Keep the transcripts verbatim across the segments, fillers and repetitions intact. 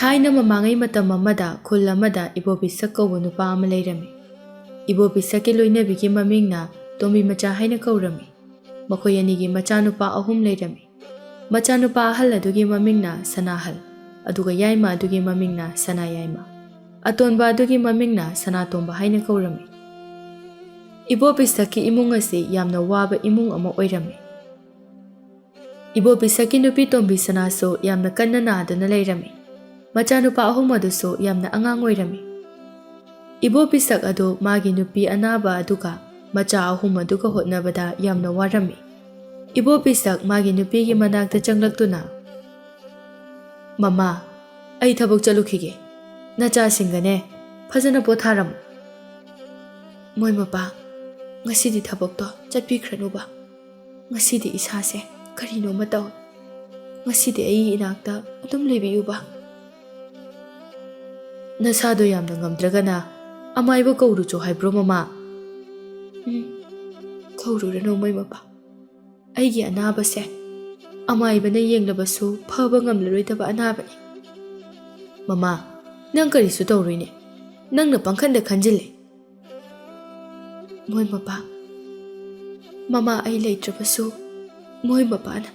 ꯊꯥꯏꯅ ꯃꯃꯥꯡꯉꯩ ꯃꯇꯝ ꯑꯃꯗ ꯈꯨꯜ ꯑꯃꯗ ꯏꯕꯣꯕꯤꯁꯛ ꯀꯧꯕ ꯅꯨꯄꯥ ꯑꯃ ꯂꯩꯔꯝꯃꯤ꯫ ꯏꯕꯣꯕꯤꯁꯛꯀꯤ ꯂꯣꯏꯅꯕꯤꯒꯤ ꯃꯃꯤꯡꯅ ꯇꯣꯝꯕꯤ ꯃꯆꯥ ꯍꯥꯏꯅ ꯀꯧꯔꯝꯃꯤ꯫ ꯃꯈꯣꯏ ꯑꯅꯤꯒꯤ ꯃꯆꯥꯅꯨꯄꯥ ꯑꯍꯨꯝ ꯂꯩꯔꯝꯃꯤ꯫ ꯃꯆꯥꯅꯨꯄꯥ ꯑꯍꯜ ꯑꯗꯨꯒꯤ ꯃꯃꯤꯡꯅ ꯁꯅꯥꯍꯜ, ꯑꯗꯨꯒ ꯌꯥꯏꯃ ꯑꯗꯨꯒꯤ ꯃꯃꯤꯡꯅ ꯁꯅꯥꯌꯥꯏꯃ, ꯑꯇꯣꯟꯕ ꯑꯗꯨꯒꯤ ꯃꯃꯤꯡꯅ ꯁꯅꯥꯇꯣꯝꯕ ꯍꯥꯏꯅ ꯀꯧꯔꯝꯃꯤ꯫ ꯏꯕꯣꯕꯤꯁꯛꯀꯤ ꯏꯃꯨꯡ ꯑꯁꯤ ꯌꯥꯝꯅ ꯋꯥꯕ ꯏꯃꯨꯡ ꯑꯃ ꯑꯣꯏꯔꯝꯃꯤ꯫ ꯏꯕꯣꯕꯤꯁꯛꯀꯤ ꯅꯨꯄꯤ ꯇꯣꯝꯕꯤ ꯁꯅꯥꯁꯨ ꯌꯥꯝꯅ ꯀꯟꯅ ꯅꯥꯗꯨꯅ ꯂꯩꯔꯝꯃꯤ꯫ ꯃꯆꯥꯅꯨꯄꯥ ꯑꯍꯨꯝ ꯑꯗꯨꯁꯨ ꯌꯥꯝꯅ ꯑꯉꯥꯡ ꯑꯣꯏꯔꯝꯃꯤ꯫ ꯏꯕꯣꯕꯤꯁꯛ ꯑꯗꯨ ꯃꯥꯒꯤ ꯅꯨꯄꯤ ꯑꯅꯥꯕ ꯑꯗꯨꯒ ꯃꯆꯥ ꯑꯍꯨꯝ ꯑꯗꯨꯒ ꯍꯣꯠꯅꯕꯗ ꯌꯥꯝꯅ ꯋꯥꯔꯝꯃꯤ꯫ ꯏꯕꯣꯕꯤꯁꯛ ꯃꯥꯒꯤ ꯅꯨꯄꯤꯒꯤ ꯃꯅꯥꯛꯇ ꯆꯪꯂꯛꯇꯨꯅ, "ꯃꯃꯥ, ꯑꯩ ꯊꯕꯛ ꯆꯠꯂꯨꯈꯤꯒꯦ꯫ ꯅꯆꯥꯁꯤꯡꯒꯅꯦ ꯐꯖꯅ ꯄꯣꯊꯥꯔꯝꯃꯨ꯫" "ꯃꯣꯏ ꯃꯄꯥ, ꯉꯁꯤꯗꯤ ꯊꯕꯛꯇꯣ ꯆꯠꯄꯤꯈ꯭ꯔꯅꯨꯕ꯫ ꯉꯁꯤꯗꯤ ꯏꯁꯥꯁꯦ ꯀꯔꯤꯅꯣꯃ ꯇꯧꯏ꯫ ꯉꯁꯤꯗꯤ ꯑꯩꯒꯤ ꯏꯅꯥꯛꯇ ꯑꯗꯨꯝ ꯂꯩꯕꯤꯌꯨꯕ꯫" "ꯅꯁꯥꯗꯣ ꯌꯥꯝꯅ ꯉꯝꯗ꯭ꯔꯒꯅ ꯑꯃꯥꯏꯕ ꯀꯧꯔꯨꯆꯣ ꯍꯥꯏꯕ꯭ꯔꯣ, ꯃꯃꯥ?" "ꯎꯝ, ꯀꯧꯔꯨꯔꯅꯨ, ꯃꯣꯏ ꯃꯄꯥ꯫ ꯑꯩꯒꯤ ꯑꯅꯥꯕꯁꯦ ꯑꯃꯥꯏꯕꯅ ꯌꯦꯡꯂꯕꯁꯨ ꯐꯕ ꯉꯝꯂꯔꯣꯏꯗꯕ ꯑꯅꯥꯕꯅꯤ꯫" "ꯃꯃꯥ, ꯅꯪ ꯀꯔꯤꯁꯨ ꯇꯧꯔꯣꯏꯅꯦ꯫ ꯅꯪꯅ ꯄꯪꯈꯟꯗ ꯈꯟꯖꯤꯜꯂꯦ꯫" "ꯃꯣꯏ ꯃꯄꯥ, ꯃꯃꯥ ꯑꯩ ꯂꯩꯇ꯭ꯔꯕꯁꯨ ꯃꯣꯏ ꯃꯄꯥꯅ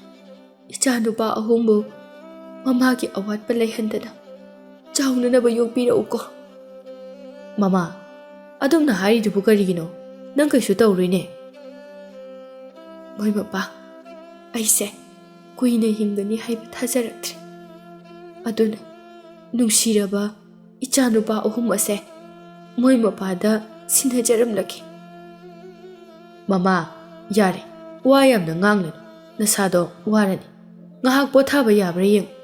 ꯏꯆꯥ ꯅꯨꯄꯥ ꯑꯍꯨꯝꯕꯨ ꯃꯃꯥꯒꯤ ꯑꯋꯥꯠꯄ ꯂꯩꯍꯟꯗꯅ ꯆꯥꯎꯅꯅꯕ ꯌꯣꯛꯄꯤꯔꯛꯎꯀꯣ꯫" "ꯃꯃꯥ, ꯑꯗꯨꯝꯅ ꯍꯥꯏꯔꯤꯗꯨꯕꯨ ꯀꯔꯤꯒꯤꯅꯣ? ꯅꯪ ꯀꯩꯁꯨ ꯇꯧꯔꯣꯏꯅꯦ꯫" "ꯃꯣꯏ ꯃꯄꯥ, ꯑꯩꯁꯦ ꯀꯨꯏꯅ ꯍꯤꯡꯒꯅꯤ ꯍꯥꯏꯕ ꯊꯥꯖꯔꯛꯇ꯭ꯔꯦ꯫ ꯑꯗꯨꯅ ꯅꯨꯡꯁꯤꯔꯕ ꯏꯆꯥ ꯅꯨꯄꯥ ꯑꯍꯨꯝ ꯑꯁꯦ ꯃꯣꯏ ꯃꯄꯥꯗ ꯁꯤꯟꯅꯖꯔꯝꯂꯒꯦ꯫" "ꯃꯃꯥ, ꯌꯥꯔꯦ, ꯋꯥ ꯌꯥꯝꯅ ꯉꯥꯡꯂꯅꯨ꯫ ꯅꯁꯥꯗꯣ ꯋꯥꯔꯅꯤ꯫ ꯉꯥꯏꯍꯥꯛ ꯄꯣꯊꯥꯕ ꯌꯥꯕ꯭ꯔꯥ ꯌꯦꯡꯉꯨ꯫"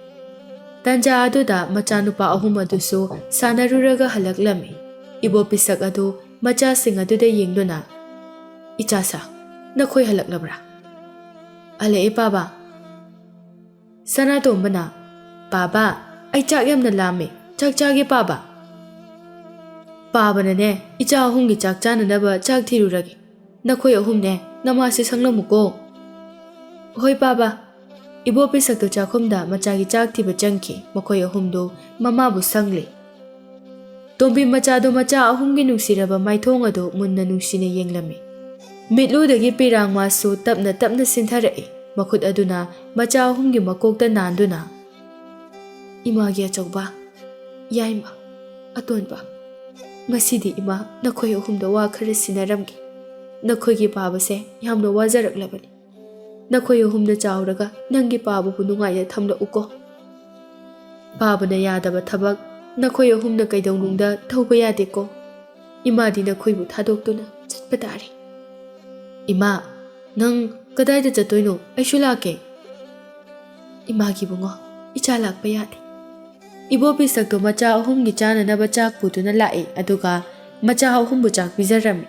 ꯇꯟꯖꯥ ꯑꯗꯨꯗ ꯃꯆꯥꯅꯨꯄꯥ ꯑꯍꯨꯝ ꯑꯗꯨꯁꯨ ꯁꯥꯟꯅꯔꯨꯔꯒ ꯍꯜꯂꯛꯂꯝꯃꯤ꯫ ꯏꯕꯣꯕꯤꯁꯛ ꯑꯗꯨ ꯃꯆꯥꯁꯤꯡ ꯑꯗꯨꯗ ꯌꯦꯡꯗꯨꯅ, "ꯏꯆꯥꯁꯥ, ꯅꯈꯣꯏ ꯍꯜꯂꯛꯂꯕ꯭ꯔꯥ?" "ꯍꯜꯂꯛꯑꯦ, ꯄꯥꯕ꯫" ꯁꯅꯥꯇꯣꯝꯕꯅ, "ꯄꯥꯕ, ꯑꯩ ꯆꯥꯛ ꯌꯥꯝꯅ ꯂꯥꯝꯃꯦ, ꯆꯥꯛ ꯆꯥꯒꯦ, ꯄꯥꯕ꯫" "ꯄꯥꯕꯅꯅꯦ, ꯏꯆꯥ ꯑꯍꯨꯝꯒꯤ ꯆꯥꯛ ꯆꯥꯅꯅꯕ ꯆꯥꯛ ꯊꯤꯔꯨꯔꯒꯦ꯫ ꯅꯈꯣꯏ ꯑꯍꯨꯝꯅꯦ, ꯅꯃꯥꯁꯦ ꯁꯪꯂꯝꯃꯨꯀꯣ꯫" "ꯍꯣꯏ, ꯄꯥꯕ꯫" ꯏꯕꯣ ꯄꯤꯁꯛꯇꯨ ꯆꯥꯛꯈꯨꯝꯗ ꯃꯆꯥꯒꯤ ꯆꯥꯛ ꯊꯤꯕ ꯆꯪꯈꯤ꯫ ꯃꯈꯣꯏ ꯑꯍꯨꯝꯗꯨ ꯃꯃꯥꯕꯨ ꯁꯪꯂꯤ꯫ ꯇꯣꯝꯕꯤ ꯃꯆꯥꯗꯨ ꯃꯆꯥ ꯑꯍꯨꯝꯒꯤ ꯅꯨꯡꯁꯤꯔꯕ ꯃꯥꯏꯊꯣꯡ ꯑꯗꯨ ꯃꯨꯟꯅ ꯅꯨꯡꯁꯤꯅ ꯌꯦꯡꯂꯝꯃꯤ꯫ ꯃꯤꯠꯂꯨꯗꯒꯤ ꯄꯤꯔꯥꯡ ꯃꯥꯁꯨ ꯇꯞꯅ ꯇꯞꯅ ꯁꯤꯟꯊꯔꯛꯏ꯫ ꯃꯈꯨꯠ ꯑꯗꯨꯅ ꯃꯆꯥ ꯑꯍꯨꯝꯒꯤ ꯃꯀꯣꯛꯇ ꯅꯥꯟꯗꯨꯅ, "ꯏꯃꯥꯒꯤ ꯑꯆꯧꯕ, ꯌꯥꯏꯃ, ꯑꯇꯣꯟꯕ, ꯉꯁꯤꯗꯤ ꯏꯃꯥ ꯅꯈꯣꯏ ꯑꯍꯨꯝꯗ ꯋꯥ ꯈꯔ ꯁꯤꯟꯅꯔꯝꯒꯦ꯫ ꯅꯈꯣꯏꯒꯤ ꯄꯥꯕꯁꯦ ꯌꯥꯝꯅ ꯋꯥꯖꯔꯛꯂꯕꯅꯤ꯫ ꯅꯈꯣꯏ ꯑꯍꯨꯝꯗ ꯆꯥꯎꯔꯒ ꯅꯪꯒꯤ ꯄꯥꯕꯕꯨ ꯅꯨꯡꯉꯥꯏꯅ ꯊꯝꯂꯛꯎꯀꯣ꯫ ꯄꯥꯕꯅ ꯌꯥꯗꯕ ꯊꯕꯛ ꯅꯈꯣꯏ ꯑꯍꯨꯝꯅ ꯀꯩꯗꯧꯅꯨꯡꯗ ꯇꯧꯕ ꯌꯥꯗꯦꯀꯣ꯫ ꯏꯃꯥꯗꯤ ꯅꯈꯣꯏꯕꯨ ꯊꯥꯗꯣꯛꯇꯨꯅ ꯆꯠꯄ ꯇꯥꯔꯦ꯫" "ꯏꯃꯥ, ꯅꯪ ꯀꯗꯥꯏꯗ ꯆꯠꯇꯣꯏꯅꯣ? ꯑꯩꯁꯨ ꯂꯥꯛꯀꯦ꯫" "ꯏꯃꯥꯒꯤ ꯏꯕꯨꯡꯉꯣ, ꯏꯆꯥ ꯂꯥꯛꯄ ꯌꯥꯗꯦ꯫" ꯏꯕꯣ ꯄꯤꯁꯛꯇꯣ ꯃꯆꯥ ꯑꯍꯨꯝꯒꯤ ꯆꯥꯅꯅꯕ ꯆꯥꯛ ꯄꯨꯗꯨꯅ ꯂꯥꯛꯏ, ꯑꯗꯨꯒ ꯃꯆꯥ ꯑꯍꯨꯝꯕꯨ ꯆꯥꯛ ꯄꯤꯖꯔꯝꯃꯤ꯫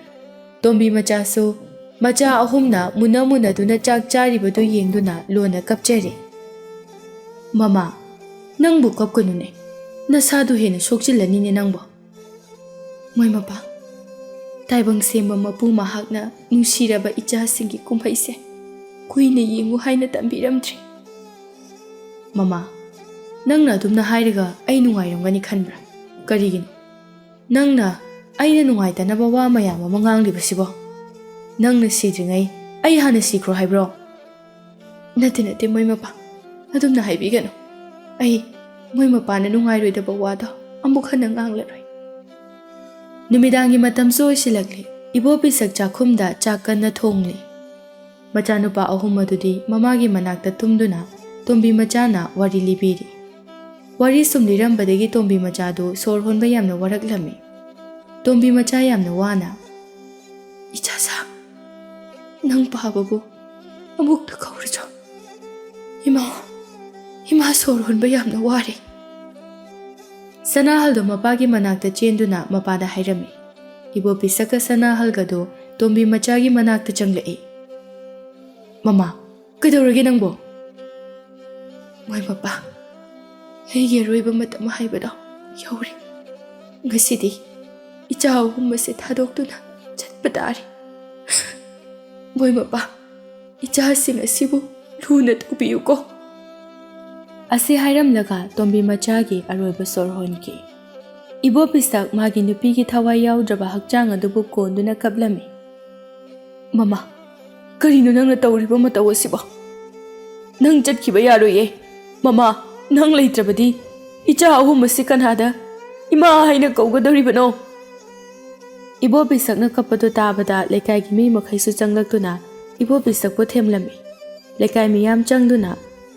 ꯇꯣꯝꯕꯤ ꯃꯆꯥꯁꯨ ꯃꯆꯥ ꯑꯍꯨꯝꯅ ꯃꯨꯟꯅ ꯃꯨꯟꯅꯗꯨꯅ ꯆꯥꯛ ꯆꯥꯔꯤꯕꯗꯨ ꯌꯦꯡꯗꯨꯅ ꯂꯣꯟꯅ ꯀꯞꯆꯔꯤ꯫ "ꯃꯃꯥ, ꯅꯪꯕꯨ ꯀꯞꯀꯅꯨꯅꯦ, ꯅꯁꯥꯗꯨ ꯍꯦꯟꯅ ꯁꯣꯛꯆꯤꯜꯂꯅꯤꯅꯦ ꯅꯪꯕꯨ꯫" "ꯃꯣꯏ ꯃꯄꯥ, ꯇꯥꯏꯕꯪ ꯁꯦꯝꯕ ꯃꯄꯨ ꯃꯍꯥꯛꯅ ꯅꯨꯡꯁꯤꯔꯕ ꯏꯆꯥꯁꯤꯡꯒꯤ ꯀꯨꯝꯍꯩꯁꯦ ꯀꯨꯏꯅ ꯌꯦꯡꯉꯨ ꯍꯥꯏꯅ ꯇꯝꯕꯤꯔꯝꯗ꯭ꯔꯦ꯫" "ꯃꯃꯥ, ꯅꯪꯅ ꯑꯗꯨꯝꯅ ꯍꯥꯏꯔꯒ ꯑꯩ ꯅꯨꯡꯉꯥꯏꯔꯝꯒꯅꯤ ꯈꯟꯕ꯭ꯔꯥ? ꯀꯔꯤꯒꯤꯅꯣ ꯅꯪꯅ ꯑꯩꯅ ꯅꯨꯡꯉꯥꯏꯇꯅꯕ ꯋꯥ ꯃꯌꯥꯝ ꯑꯃ ꯉꯥꯡꯂꯤꯕꯁꯤꯕꯣ? ꯅꯪꯅ ꯁꯤꯗ꯭ꯔꯤꯉꯩ ꯑꯩ ꯍꯥꯟꯅ ꯁꯤꯈ꯭ꯔꯣ ꯍꯥꯏꯕ꯭ꯔꯣ?" "ꯅꯠꯇꯦ, ꯅꯠꯇꯦ, ꯃꯣꯏ ꯃꯄꯥ, ꯑꯗꯨꯝꯅ ꯍꯥꯏꯕꯤꯒꯅꯨ꯫ ꯑꯩ ꯃꯣꯏ ꯃꯄꯥꯅ ꯅꯨꯡꯉꯥꯏꯔꯣꯏꯗꯕ ꯋꯥꯗꯣ ꯑꯃꯨꯛ ꯍꯟꯅ ꯉꯥꯡꯂꯔꯣꯏ꯫" ꯅꯨꯃꯤꯗꯥꯡꯒꯤ ꯃꯇꯝꯁꯨ ꯑꯣꯏꯁꯤꯜꯂꯛꯂꯦ꯫ ꯏꯕꯣ ꯄꯤꯁꯛ ꯆꯥꯛꯈꯨꯝꯗ ꯆꯥꯛ ꯀꯟꯅ ꯊꯣꯡꯂꯤ꯫ ꯃꯆꯥꯅꯨꯄꯥ ꯑꯍꯨꯝ ꯑꯗꯨꯗꯤ ꯃꯃꯥꯒꯤ ꯃꯅꯥꯛꯇ ꯇꯨꯝꯗꯨꯅ ꯇꯣꯝꯕꯤ ꯃꯆꯥꯅ ꯋꯥꯔꯤ ꯂꯤꯕꯤꯔꯤ꯫ ꯋꯥꯔꯤ ꯁꯨꯝ ꯂꯤꯔꯝꯕꯗꯒꯤ ꯇꯣꯝꯕꯤ ꯃꯆꯥꯗꯨ ꯁꯣꯔ ꯍꯣꯟꯕ ꯌꯥꯝꯅ ꯋꯥꯔꯛꯂꯝꯃꯤ꯫ ꯇꯣꯝꯕꯤ ꯃꯆꯥ ꯌꯥꯝꯅ ꯋꯥꯅ, "ꯏꯆꯥꯁꯥ, ꯅꯪ ꯄꯥꯕꯕꯨ ꯑꯃꯨꯛꯇ ꯀꯧꯔꯨꯆꯣ꯫ ꯏꯃꯥ, ꯏꯃꯥ ꯁꯣꯔ ꯍꯣꯟꯕ ꯌꯥꯝꯅ ꯋꯥꯔꯦ꯫" ꯁꯅꯥꯍꯜꯗꯣ ꯃꯄꯥꯒꯤ ꯃꯅꯥꯛꯇ ꯆꯦꯟꯗꯨꯅ ꯃꯄꯥꯗ ꯍꯥꯏꯔꯝꯃꯤ꯫ ꯏꯕꯣ ꯄꯤꯁꯛꯀ ꯁꯅꯥꯍꯜꯒꯗꯣ ꯇꯣꯝꯕꯤ ꯃꯆꯥꯒꯤ ꯃꯅꯥꯛꯇ ꯆꯪꯂꯛꯏ꯫ "ꯃꯃꯥ, ꯀꯩꯗꯧꯔꯒꯦ ꯅꯪꯕꯣ?" "ꯃꯣꯏ ꯃꯄꯥ, ꯑꯩꯒꯤ ꯑꯔꯣꯏꯕ ꯃꯇꯝ ꯍꯥꯏꯕꯗꯣ ꯌꯧꯔꯦ꯫ ꯉꯁꯤꯗꯤ ꯏꯆꯥ ꯑꯍꯨꯝ ꯑꯁꯦ ꯊꯥꯗꯣꯛꯇꯨꯅ ꯆꯠꯄ ꯇꯥꯔꯦ꯫ ꯃꯣꯏ ꯃꯄꯥ, ꯏꯆꯥꯁꯤꯡ ꯑꯁꯤꯕꯨ ꯂꯨꯅ ꯇꯧꯕꯤꯌꯨꯀꯣ꯫ ꯑꯁꯤ ꯍꯥꯏꯔꯝꯂꯒ ꯇꯣꯝꯕꯤ ꯃꯆꯥꯒꯤ ꯑꯔꯣꯏꯕ ꯁꯣꯔ ꯍꯣꯟꯈꯤ꯫ ꯏꯕꯣ ꯄꯤꯁꯛ ꯃꯥꯒꯤ ꯅꯨꯄꯤꯒꯤ ꯊꯋꯥꯏ ꯌꯥꯎꯗ꯭ꯔꯕ ꯍꯛꯆꯥꯡ ꯑꯗꯨꯕꯨ ꯀꯣꯟꯗꯨꯅ ꯀꯞꯂꯝꯃꯤ꯫ "ꯃꯃꯥ, ꯀꯔꯤꯅꯣ ꯅꯪꯅ ꯇꯧꯔꯤꯕ ꯃꯇꯧ ꯑꯁꯤꯕꯣ? ꯅꯪ ꯆꯠꯈꯤꯕ ꯌꯥꯔꯣꯏꯌꯦ꯫ ꯃꯃꯥ, ꯅꯪ ꯂꯩꯇ꯭ꯔꯕꯗꯤ ꯏꯆꯥ ꯑꯍꯨꯝ ꯑꯁꯤ ꯀꯅꯥꯗ ꯏꯃꯥ ꯍꯥꯏꯅ ꯀꯧꯒꯗꯧꯔꯤꯕꯅꯣ?" ꯏꯕꯣ ꯄꯤꯁꯛꯅ ꯀꯞꯄꯗꯨ ꯇꯥꯕꯗ ꯂꯩꯀꯥꯏꯒꯤ ꯃꯤ ꯃꯈꯩꯁꯨ ꯆꯪꯂꯛꯇꯨꯅ ꯏꯕꯣ ꯄꯤꯁꯛꯄꯨ ꯊꯦꯝꯂꯝꯃꯤ꯫ ꯂꯩꯀꯥꯏ ꯃꯤꯌꯥꯝ ꯆꯪꯗꯨꯅ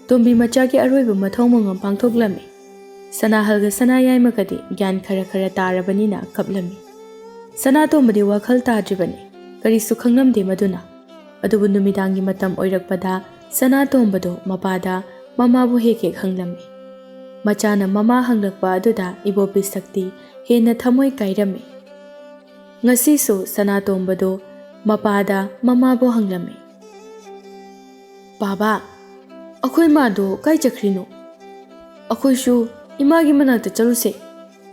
ꯇꯣꯝꯕꯤ ꯃꯆꯥꯒꯤ ꯑꯔꯣꯏꯕ ꯃꯊꯧ ꯃꯉꯝ ꯄꯥꯡꯊꯣꯛꯂꯝꯃꯤ꯫ ꯁꯅꯥꯍꯜꯒ ꯁꯅꯥꯌꯥꯏꯃꯒꯗꯤ ꯒ꯭ꯌꯥꯟ ꯈꯔ ꯈꯔ ꯇꯥꯔꯕꯅꯤꯅ ꯀꯞꯂꯝꯃꯤ꯫ ꯁꯅꯥꯇꯣꯝꯕꯗꯤ ꯋꯥꯈꯜ ꯇꯥꯗ꯭ꯔꯤꯕꯅꯤ, ꯀꯔꯤꯁꯨ ꯈꯪꯂꯝꯗꯦ ꯃꯗꯨꯅ꯫ ꯑꯗꯨꯕꯨ ꯅꯨꯃꯤꯗꯥꯡꯒꯤ ꯃꯇꯝ ꯑꯣꯏꯔꯛꯄꯗ ꯁꯅꯥꯇꯣꯝꯕꯗꯣ ꯃꯄꯥꯗ ꯃꯃꯥꯕꯨ ꯍꯦꯛ ꯍꯦꯛ ꯍꯪꯂꯝꯃꯤ꯫ ꯃꯆꯥꯅ ꯃꯃꯥ ꯍꯪꯂꯛꯄ ꯑꯗꯨꯗ ꯏꯕꯣ ꯄꯤꯁꯛꯇꯤ ꯍꯦꯟꯅ ꯊꯃꯣꯏ ꯀꯥꯏꯔꯝꯃꯤ꯫ ꯉꯁꯤꯁꯨ ꯁꯅꯥꯇꯣꯝꯕꯗꯣ ꯃꯄꯥꯗ ꯃꯃꯥꯕꯨ ꯍꯪꯂꯝꯃꯤ꯫ "ꯄꯥꯕꯥ, ꯑꯩꯈꯣꯏ ꯃꯥꯗꯣ ꯀꯥꯏ ꯆꯠꯈ꯭ꯔꯤꯅꯣ? ꯑꯩꯈꯣꯏꯁꯨ ꯏꯃꯥꯒꯤ ꯃꯅꯥꯛꯇ ꯆꯠꯂꯨꯁꯦ꯫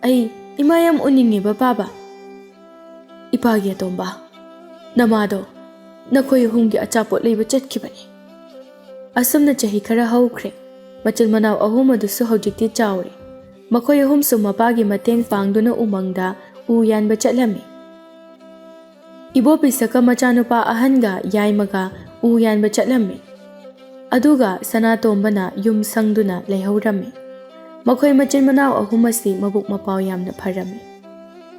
ꯑꯩ ꯏꯃꯥ ꯌꯥꯝ ꯎꯅꯤꯡꯉꯦꯕ ꯄꯥꯕꯥ꯫" "ꯏꯄꯥꯒꯤ ꯑꯇꯣꯝꯕ, ꯅꯃꯥꯗꯣ ꯅꯈꯣꯏ ꯑꯍꯨꯝꯒꯤ ꯑꯆꯥꯄꯣꯠ ꯂꯩꯕ ꯆꯠꯈꯤꯕꯅꯤ꯫" ꯑꯁꯨꯝꯅ ꯆꯍꯤ ꯈꯔ ꯍꯧꯈ꯭ꯔꯦ꯫ ꯃꯆꯤꯟ ꯃꯅꯥꯎ ꯑꯍꯨꯝ ꯑꯗꯨꯁꯨ ꯍꯧꯖꯤꯛꯇꯤ ꯆꯥꯎꯔꯦ꯫ ꯃꯈꯣꯏ ꯑꯍꯨꯝꯁꯨ ꯃꯄꯥꯒꯤ ꯃꯇꯦꯡ ꯄꯥꯡꯗꯨꯅ ꯎꯃꯪꯗ ꯎ ꯌꯥꯟꯕ ꯆꯠꯂꯝꯃꯤ꯫ ꯏꯕꯣ ꯄꯤꯁꯛꯀ ꯃꯆꯥꯅꯨꯄꯥ ꯑꯍꯟꯒ ꯌꯥꯏꯃꯒ ꯎ ꯌꯥꯟꯕ ꯆꯠꯂꯝꯃꯤ꯫ ꯑꯗꯨꯒ ꯁꯅꯥꯇꯣꯝꯕꯅ ꯌꯨꯝ ꯁꯪꯗꯨꯅ ꯂꯩꯍꯧꯔꯝꯃꯤ꯫ ꯃꯈꯣꯏ ꯃꯆꯤꯟ ꯃꯅꯥꯎ ꯑꯍꯨꯝ ꯑꯁꯤ ꯃꯕꯨꯛ ꯃꯄꯥꯎ ꯌꯥꯝꯅ ꯐꯔꯝꯃꯤ꯫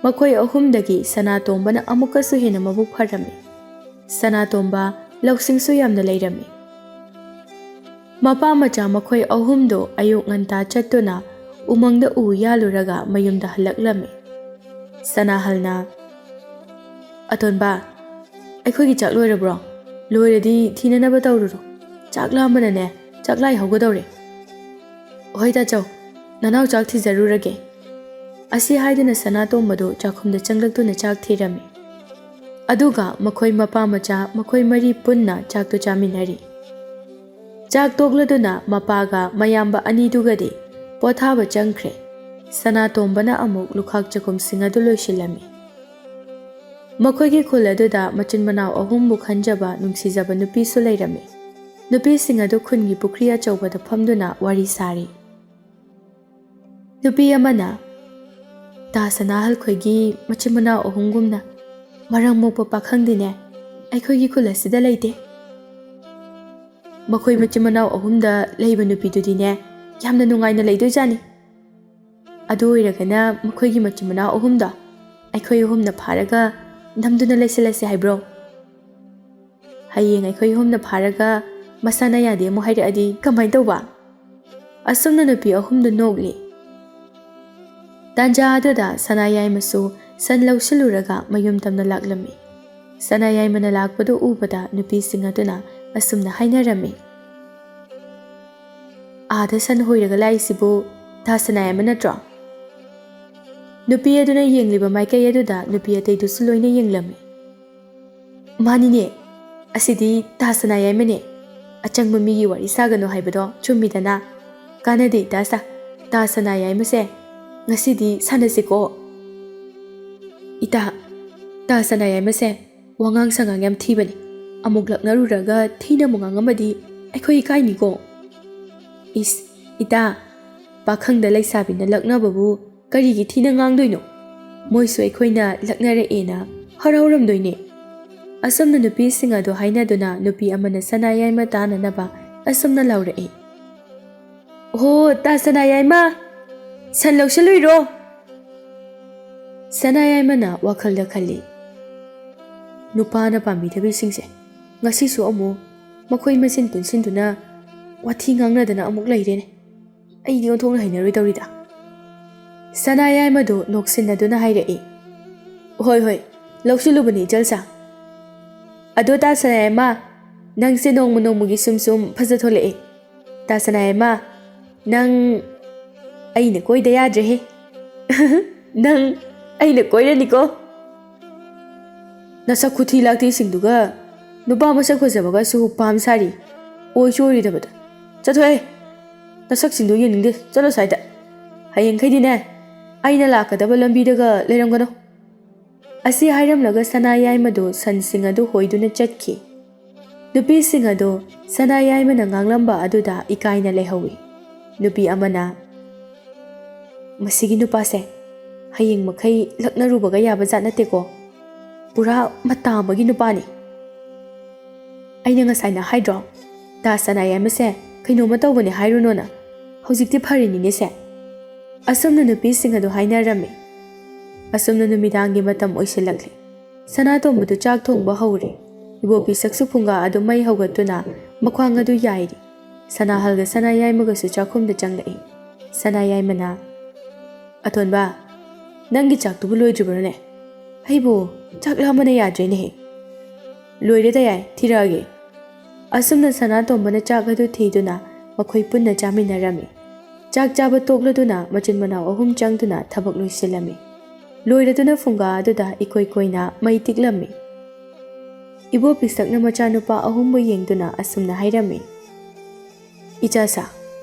ꯃꯈꯣꯏ ꯑꯍꯨꯝꯗꯒꯤ ꯁꯅꯥꯇꯣꯝꯕꯅ ꯑꯃꯨꯛꯀꯁꯨ ꯍꯦꯟꯅ ꯃꯕꯨꯛ ꯐꯔꯝꯃꯤ꯫ ꯁꯅꯥꯇꯣꯝꯕ ꯂꯧꯁꯤꯡꯁꯨ ꯌꯥꯝꯅ ꯂꯩꯔꯝꯃꯤ꯫ ꯃꯄꯥ ꯃꯆꯥ ꯃꯈꯣꯏ ꯑꯍꯨꯝꯗꯣ ꯑꯌꯨꯛ ꯉꯟꯇꯥ ꯆꯠꯇꯨꯅ ꯎꯃꯪꯗ ꯎ ꯌꯥꯜꯂꯨꯔꯒ ꯃꯌꯨꯝꯗ ꯍꯜꯂꯛꯂꯝꯃꯤ꯫ ꯁꯅꯥꯍꯜꯅ, "ꯑꯇꯣꯟꯕ, ꯑꯩꯈꯣꯏꯒꯤ ꯆꯥꯛ ꯂꯣꯏꯔꯕ꯭ꯔꯣ? ꯂꯣꯏꯔꯗꯤ ꯊꯤꯅꯅꯕ ꯇꯧꯔꯨꯔꯣ꯫ ꯆꯥꯛ ꯂꯥꯝꯕꯅꯅꯦ ꯆꯥꯛꯂꯥꯏ ꯍꯧꯒꯗꯧꯔꯦ꯫" "ꯍꯣꯏ ꯇꯥꯆꯧ, ꯅꯅꯥꯎ ꯆꯥꯛ ꯊꯤꯖꯔꯨꯔꯒꯦ꯫" ꯑꯁꯤ ꯍꯥꯏꯗꯨꯅ ꯁꯅꯥꯇꯣꯝꯕꯗꯨ ꯆꯥꯛꯈꯨꯝꯗ ꯆꯪꯂꯛꯇꯨꯅ ꯆꯥꯛ ꯊꯤꯔꯝꯃꯤ꯫ ꯑꯗꯨꯒ ꯃꯈꯣꯏ ꯃꯄꯥ ꯃꯆꯥ ꯃꯈꯣꯏ ꯃꯔꯤ ꯄꯨꯟꯅ ꯆꯥꯛꯇꯨ ꯆꯥꯃꯤꯟꯅꯔꯤ꯫ ꯆꯥꯛ ꯇꯣꯛꯂꯗꯨꯅ ꯃꯄꯥꯒ ꯃꯌꯥꯝꯕ ꯑꯅꯤꯗꯨꯒꯗꯤ ꯄꯣꯊꯥꯕ ꯆꯪꯈ꯭ꯔꯦ꯫ ꯁꯅꯥꯇꯣꯝꯕꯅ ꯑꯃꯨꯛ ꯂꯨꯈꯥꯛ ꯆꯒꯨꯝꯁꯤꯡ ꯑꯗꯨ ꯂꯣꯏꯁꯤꯜꯂꯝꯃꯤ꯫ ꯃꯈꯣꯏꯒꯤ ꯈꯨꯜ ꯑꯗꯨꯗ ꯃꯆꯤꯟ ꯃꯅꯥꯎ ꯑꯍꯨꯝꯕꯨ ꯈꯟꯖꯕ ꯅꯨꯡꯁꯤꯖꯕ ꯅꯨꯄꯤꯁꯨ ꯂꯩꯔꯝꯃꯤ꯫ ꯅꯨꯄꯤꯁꯤꯡ ꯑꯗꯨ ꯈꯨꯟꯒꯤ ꯄꯨꯈ꯭ꯔꯤ ꯑꯆꯧꯕꯗ ꯐꯝꯗꯨꯅ ꯋꯥꯔꯤ ꯁꯥꯔꯤ꯫ ꯅꯨꯄꯤ ꯑꯃꯅ, "ꯇꯥ ꯁꯅꯥꯍꯜ ꯈꯣꯏꯒꯤ ꯃꯆꯤꯟ ꯃꯅꯥꯎ ꯑꯍꯨꯝꯒꯨꯝꯅ ꯃꯔꯝ ꯃꯣꯛꯄ ꯄꯥꯈꯪꯗꯤꯅꯦ ꯑꯩꯈꯣꯏꯒꯤ ꯈꯨꯜ ꯑꯁꯤꯗ ꯂꯩꯇꯦ꯫ ꯃꯈꯣꯏ ꯃꯆꯤꯟ ꯃꯅꯥꯎ ꯑꯍꯨꯝꯗ ꯂꯩꯕ ꯅꯨꯄꯤꯗꯨꯗꯤꯅꯦ ꯌꯥꯝꯅ ꯅꯨꯡꯉꯥꯏꯅ ꯂꯩꯗꯣꯏꯖꯥꯠꯅꯤ꯫ ꯑꯗꯨ ꯑꯣꯏꯔꯒꯅ ꯃꯈꯣꯏꯒꯤ ꯃꯆꯤꯟ ꯃꯅꯥꯎ ꯑꯍꯨꯝꯗꯣ ꯑꯩꯈꯣꯏ ꯑꯍꯨꯝꯅ ꯐꯥꯔꯒ ꯅꯝꯗꯨꯅ ꯂꯩꯁꯤꯜꯂꯁꯤ ꯍꯥꯏꯕ꯭ꯔꯣ? ꯍꯌꯦꯡ ꯑꯩꯈꯣꯏ ꯑꯍꯨꯝꯅ ꯐꯥꯔꯒ ꯃꯁꯥꯅ ꯌꯥꯗꯦ ꯑꯃꯨꯛ ꯍꯥꯏꯔꯛꯑꯗꯤ ꯀꯃꯥꯏꯅ ꯇꯧꯕ?" ꯑꯁꯨꯝꯅ ꯅꯨꯄꯤ ꯑꯍꯨꯝꯗꯨ ꯅꯣꯛꯂꯤ꯫ ꯇꯥꯟꯖꯥ ꯑꯗꯨꯗ ꯁꯅꯥꯌꯥꯏꯃꯁꯨ ꯁꯟ ꯂꯧꯁꯤꯜꯂꯨꯔꯒ ꯃꯌꯨꯝ ꯇꯝꯅ ꯂꯥꯛꯂꯝꯃꯤ꯫ ꯁꯅꯥꯌꯥꯏꯃꯅ ꯂꯥꯛꯄꯗꯨ ꯎꯕꯗ ꯅꯨꯄꯤꯁꯤꯡ ꯑꯗꯨꯅ ꯑꯁꯨꯝꯅ ꯍꯥꯏꯅꯔꯝꯃꯤ, "ꯑꯥꯗ ꯁꯟ ꯍꯣꯏꯔꯒ ꯂꯥꯛꯏꯁꯤꯕꯨ ꯇꯥ ꯁꯅꯥꯌꯥꯏꯃ ꯅꯠꯇ꯭ꯔꯣ?" ꯅꯨꯄꯤ ꯑꯗꯨꯅ ꯌꯦꯡꯂꯤꯕ ꯃꯥꯏꯀꯩ ꯑꯗꯨꯗ ꯅꯨꯄꯤ ꯑꯇꯩꯗꯨꯁꯨ ꯂꯣꯏꯅ ꯌꯦꯡꯂꯝꯃꯤ꯫ "ꯃꯥꯅꯤꯅꯦ, ꯑꯁꯤꯗꯤ ꯇꯥ ꯁꯅꯥꯌꯥꯏꯃꯅꯦ꯫ ꯑꯆꯪꯕ ꯃꯤꯒꯤ ꯋꯥꯔꯤ ꯁꯥꯒꯅꯨ ꯍꯥꯏꯕꯗꯣ ꯆꯨꯝꯃꯤꯗꯅ꯫ ꯀꯥꯟꯅꯗꯦ ꯏꯇꯥ ꯁꯥ, ꯇꯥ ꯁꯅꯥꯌꯥꯏꯃꯁꯦ ꯉꯁꯤꯗꯤ ꯁꯥꯟꯅꯁꯤꯀꯣ꯫ ꯏꯇꯥ, ꯇꯥ ꯁꯅꯥꯌꯥꯏꯃꯁꯦ ꯋꯥꯉꯥꯡ ꯁꯉꯥꯡ ꯌꯥꯝ ꯊꯤꯕꯅꯤ꯫ ꯑꯃꯨꯛ ꯂꯛꯅꯔꯨꯔꯒ ꯊꯤꯅ ꯑꯃꯨꯛ ꯉꯥꯡꯉꯝꯃꯗꯤ ꯑꯩꯈꯣꯏ ꯏꯀꯥꯏꯅꯤꯀꯣ꯫ ꯏꯁ, ꯏꯇꯥ, ꯄꯥꯈꯪꯗ ꯂꯩꯁꯥꯕꯤꯅ ꯂꯛꯅꯕꯕꯨ ꯀꯔꯤꯒꯤ ꯊꯤꯅ ꯉꯥꯡꯗꯣꯏꯅꯣ? ꯃꯣꯏꯁꯨ ꯑꯩꯈꯣꯏꯅ ꯂꯛꯅꯔꯛꯑꯦꯅ ꯍꯔꯥꯎꯔꯝꯗꯣꯏꯅꯦ꯫" ꯑꯁꯨꯝꯅ ꯅꯨꯄꯤꯁꯤꯡ ꯑꯗꯨ ꯍꯥꯏꯅꯗꯨꯅ ꯅꯨꯄꯤ ꯑꯃꯅ ꯁꯅꯥꯌꯥꯏꯃ ꯇꯥꯅꯅꯕ ꯑꯁꯨꯝꯅ ꯂꯥꯎꯔꯛꯏ, "ꯑꯣꯍꯣ, ꯇꯥ ꯁꯅꯥꯌꯥꯏꯃ, ꯁꯟ ꯂꯧꯁꯤꯜꯂꯨꯏꯔꯣ?" ꯁꯅꯥꯌꯥꯏꯃꯅ ꯋꯥꯈꯜꯗ ꯈꯜꯂꯤ, "ꯅꯨꯄꯥꯅ ꯄꯥꯝꯕꯤꯗꯕꯤꯁꯤꯡꯁꯦ ꯉꯁꯤꯁꯨ ꯑꯃꯨꯛ ꯃꯈꯣꯏ ꯃꯁꯦꯟ ꯄꯨꯟꯁꯤꯟꯗꯨꯅ ꯋꯥꯊꯤ ꯉꯥꯡꯅꯗꯅ ꯑꯃꯨꯛ ꯂꯩꯔꯦꯅꯦ꯫ ꯑꯩꯗꯤ ꯑꯣꯟꯊꯣꯛꯅ ꯍꯩꯅꯔꯣꯏꯗꯧꯔꯤꯗ꯫" ꯁꯅꯥꯌꯥꯏꯃꯗꯨ ꯅꯣꯛꯁꯤꯟꯅꯗꯨꯅ ꯍꯥꯏꯔꯛꯏ, "ꯍꯣꯏ, ꯍꯣꯏ, ꯂꯧꯁꯤꯜꯂꯨꯕꯅꯤ ꯏꯆꯜꯁꯥ꯫ ꯑꯗꯣ ꯇꯥ ꯁꯅꯥꯌꯥꯏꯃ, ꯅꯪꯁꯦ ꯅꯣꯡꯃ ꯅꯣꯡꯃꯒꯤ ꯁꯨꯝ ꯁꯨꯝ ꯐꯖ ꯊꯣꯛꯂꯛꯑꯦ꯫ ꯇꯥ ꯁꯅꯥꯌꯥꯏꯃ, ꯅꯪ ꯑꯩꯅ ꯀꯣꯏꯗ ꯌꯥꯗ꯭ꯔꯦꯍꯦ꯫ ꯅꯪ ꯑꯩꯅ ꯀꯣꯏꯔꯅꯤꯀꯣ꯫ ꯅꯁꯛ ꯈꯨꯊꯤ ꯂꯥꯛꯊꯤꯁꯤꯡꯗꯨꯒ ꯅꯨꯄꯥ ꯃꯁꯛ ꯐꯖꯕꯒꯁꯨ ꯄꯥꯝ ꯁꯥꯔꯤ꯫ ꯑꯣꯏꯁꯨ ꯑꯣꯏꯔꯣꯏꯗꯕꯗ꯫ ꯆꯠꯊꯣꯛꯑꯦ꯫ ꯅꯁꯛꯁꯤꯡꯗꯨ ꯌꯦꯡꯅꯤꯡꯗꯦ꯫ ꯆꯠꯂꯣ ꯁ꯭ꯋꯥꯏꯗ꯫ ꯍꯌꯦꯡꯈꯩꯗꯤꯅꯦ, ꯑꯩꯅ ꯂꯥꯛꯀꯗꯕ ꯂꯝꯕꯤꯗꯒ ꯂꯩꯔꯝꯒꯅꯨ꯫" ꯑꯁꯤ ꯍꯥꯏꯔꯝꯂꯒ ꯁꯅꯥꯌꯥꯏꯃꯗꯨ ꯁꯟꯁꯤꯡ ꯑꯗꯨ ꯍꯣꯏꯗꯨꯅ ꯆꯠꯈꯤ꯫ ꯅꯨꯄꯤꯁꯤꯡ ꯑꯗꯨ ꯁꯅꯥ ꯌꯥꯏꯃꯅ ꯉꯥꯡꯂꯝꯕ ꯑꯗꯨꯗ ꯏꯀꯥꯏꯅ ꯂꯩꯍꯧꯏ꯫ ꯅꯨꯄꯤ ꯑꯃꯅ, "ꯃꯁꯤꯒꯤ ꯅꯨꯄꯥꯁꯦ ꯍꯌꯦꯡ ꯃꯈꯩ ꯂꯛꯅꯔꯨꯕꯒ ꯌꯥꯕ ꯖꯥꯠ ꯅꯠꯇꯦꯀꯣ꯫ ꯄꯨꯔꯥ ꯃꯇꯥ ꯑꯃꯒꯤ ꯅꯨꯄꯥꯅꯤ꯫ ꯑꯩꯅ ꯉꯁꯥꯏꯅ ꯍꯥꯏꯗ꯭ꯔꯣ, ꯗꯥ ꯁꯅꯥ ꯌꯥꯏꯃꯁꯦ ꯀꯩꯅꯣꯝꯃ ꯇꯧꯕꯅꯦ ꯍꯥꯏꯔꯨꯅꯣꯅ꯫ ꯍꯧꯖꯤꯛꯇꯤ ꯐꯔꯤꯅꯤꯅꯦꯁꯦ"꯫ ꯑꯁꯨꯝꯅ ꯅꯨꯄꯤꯁꯤꯡ ꯑꯗꯨ ꯍꯥꯏꯅꯔꯝꯃꯤ꯫ ꯑꯁꯨꯝꯅ ꯅꯨꯃꯤꯗꯥꯡꯒꯤ ꯃꯇꯝ ꯑꯣꯏꯁꯤꯜꯂꯛꯂꯤ꯫ ꯁꯅꯥꯇꯣꯝꯕꯗꯨ ꯆꯥꯛ ꯊꯣꯡꯕ ꯍꯧꯔꯦ꯫ ꯏꯕꯣꯄꯤ ꯁꯛꯁꯨ ꯐꯨꯡꯒꯥ ꯑꯗꯨ ꯃꯩ ꯍꯧꯒꯠꯇꯨꯅ ꯃꯈ꯭ꯋꯥꯡ ꯑꯗꯨ ꯌꯥꯏꯔꯤ꯫ ꯁꯅꯥꯍꯜꯒ ꯁꯅꯥ ꯌꯥꯏꯃꯒꯁꯨ ꯆꯥꯛꯈꯨꯝꯗ ꯆꯪꯂꯛꯏ꯫ ꯁꯅꯥ ꯌꯥꯏꯃꯅ, "ꯑꯇꯣꯟꯕ, ꯅꯪꯒꯤ ꯆꯥꯛꯇꯨꯕꯨ ꯂꯣꯏꯗ꯭ꯔꯤꯕ꯭ꯔꯣꯅꯦ? ꯑꯩꯕꯨ ꯆꯥꯛ ꯂꯥꯝꯕꯅ ꯌꯥꯗ꯭ꯔꯦꯅꯦꯍꯦ"꯫ "ꯂꯣꯏꯔꯦꯗ ꯌꯥꯏ, ꯊꯤꯔꯛꯑꯒꯦ"꯫ ꯑꯁꯨꯝꯅ ꯁꯅꯥꯇꯣꯝꯕꯅ ꯆꯥꯛ ꯑꯗꯨ ꯊꯤꯗꯨꯅ ꯃꯈꯣꯏ ꯄꯨꯟꯅ ꯆꯥꯃꯤꯟꯅꯔꯝꯃꯤ꯫ ꯆꯥꯛ ꯆꯥꯕ ꯇꯣꯛꯂꯗꯨꯅ ꯃꯆꯤꯟ ꯃꯅꯥꯎ ꯑꯍꯨꯝ ꯆꯪꯗꯨꯅ ꯊꯕꯛ ꯂꯣꯏꯁꯤꯜꯂꯝꯃꯤ꯫ ꯂꯣꯏꯔꯗꯨꯅ ꯐꯨꯡꯒꯥ ꯑꯗꯨꯗ ꯏꯀꯣꯏ ꯀꯣꯏꯅ ꯃꯩ ꯇꯤꯛꯂꯝꯃꯤ꯫ ꯏꯕꯣ ꯄꯤꯁꯛꯅ ꯃꯆꯥꯅꯨꯄꯥ ꯑꯍꯨꯝꯕꯨ ꯌꯦꯡꯗꯨꯅ ꯑꯁꯨꯝꯅ ꯍꯥꯏꯔꯝꯃꯤ, "ꯏꯆꯥꯁꯥ,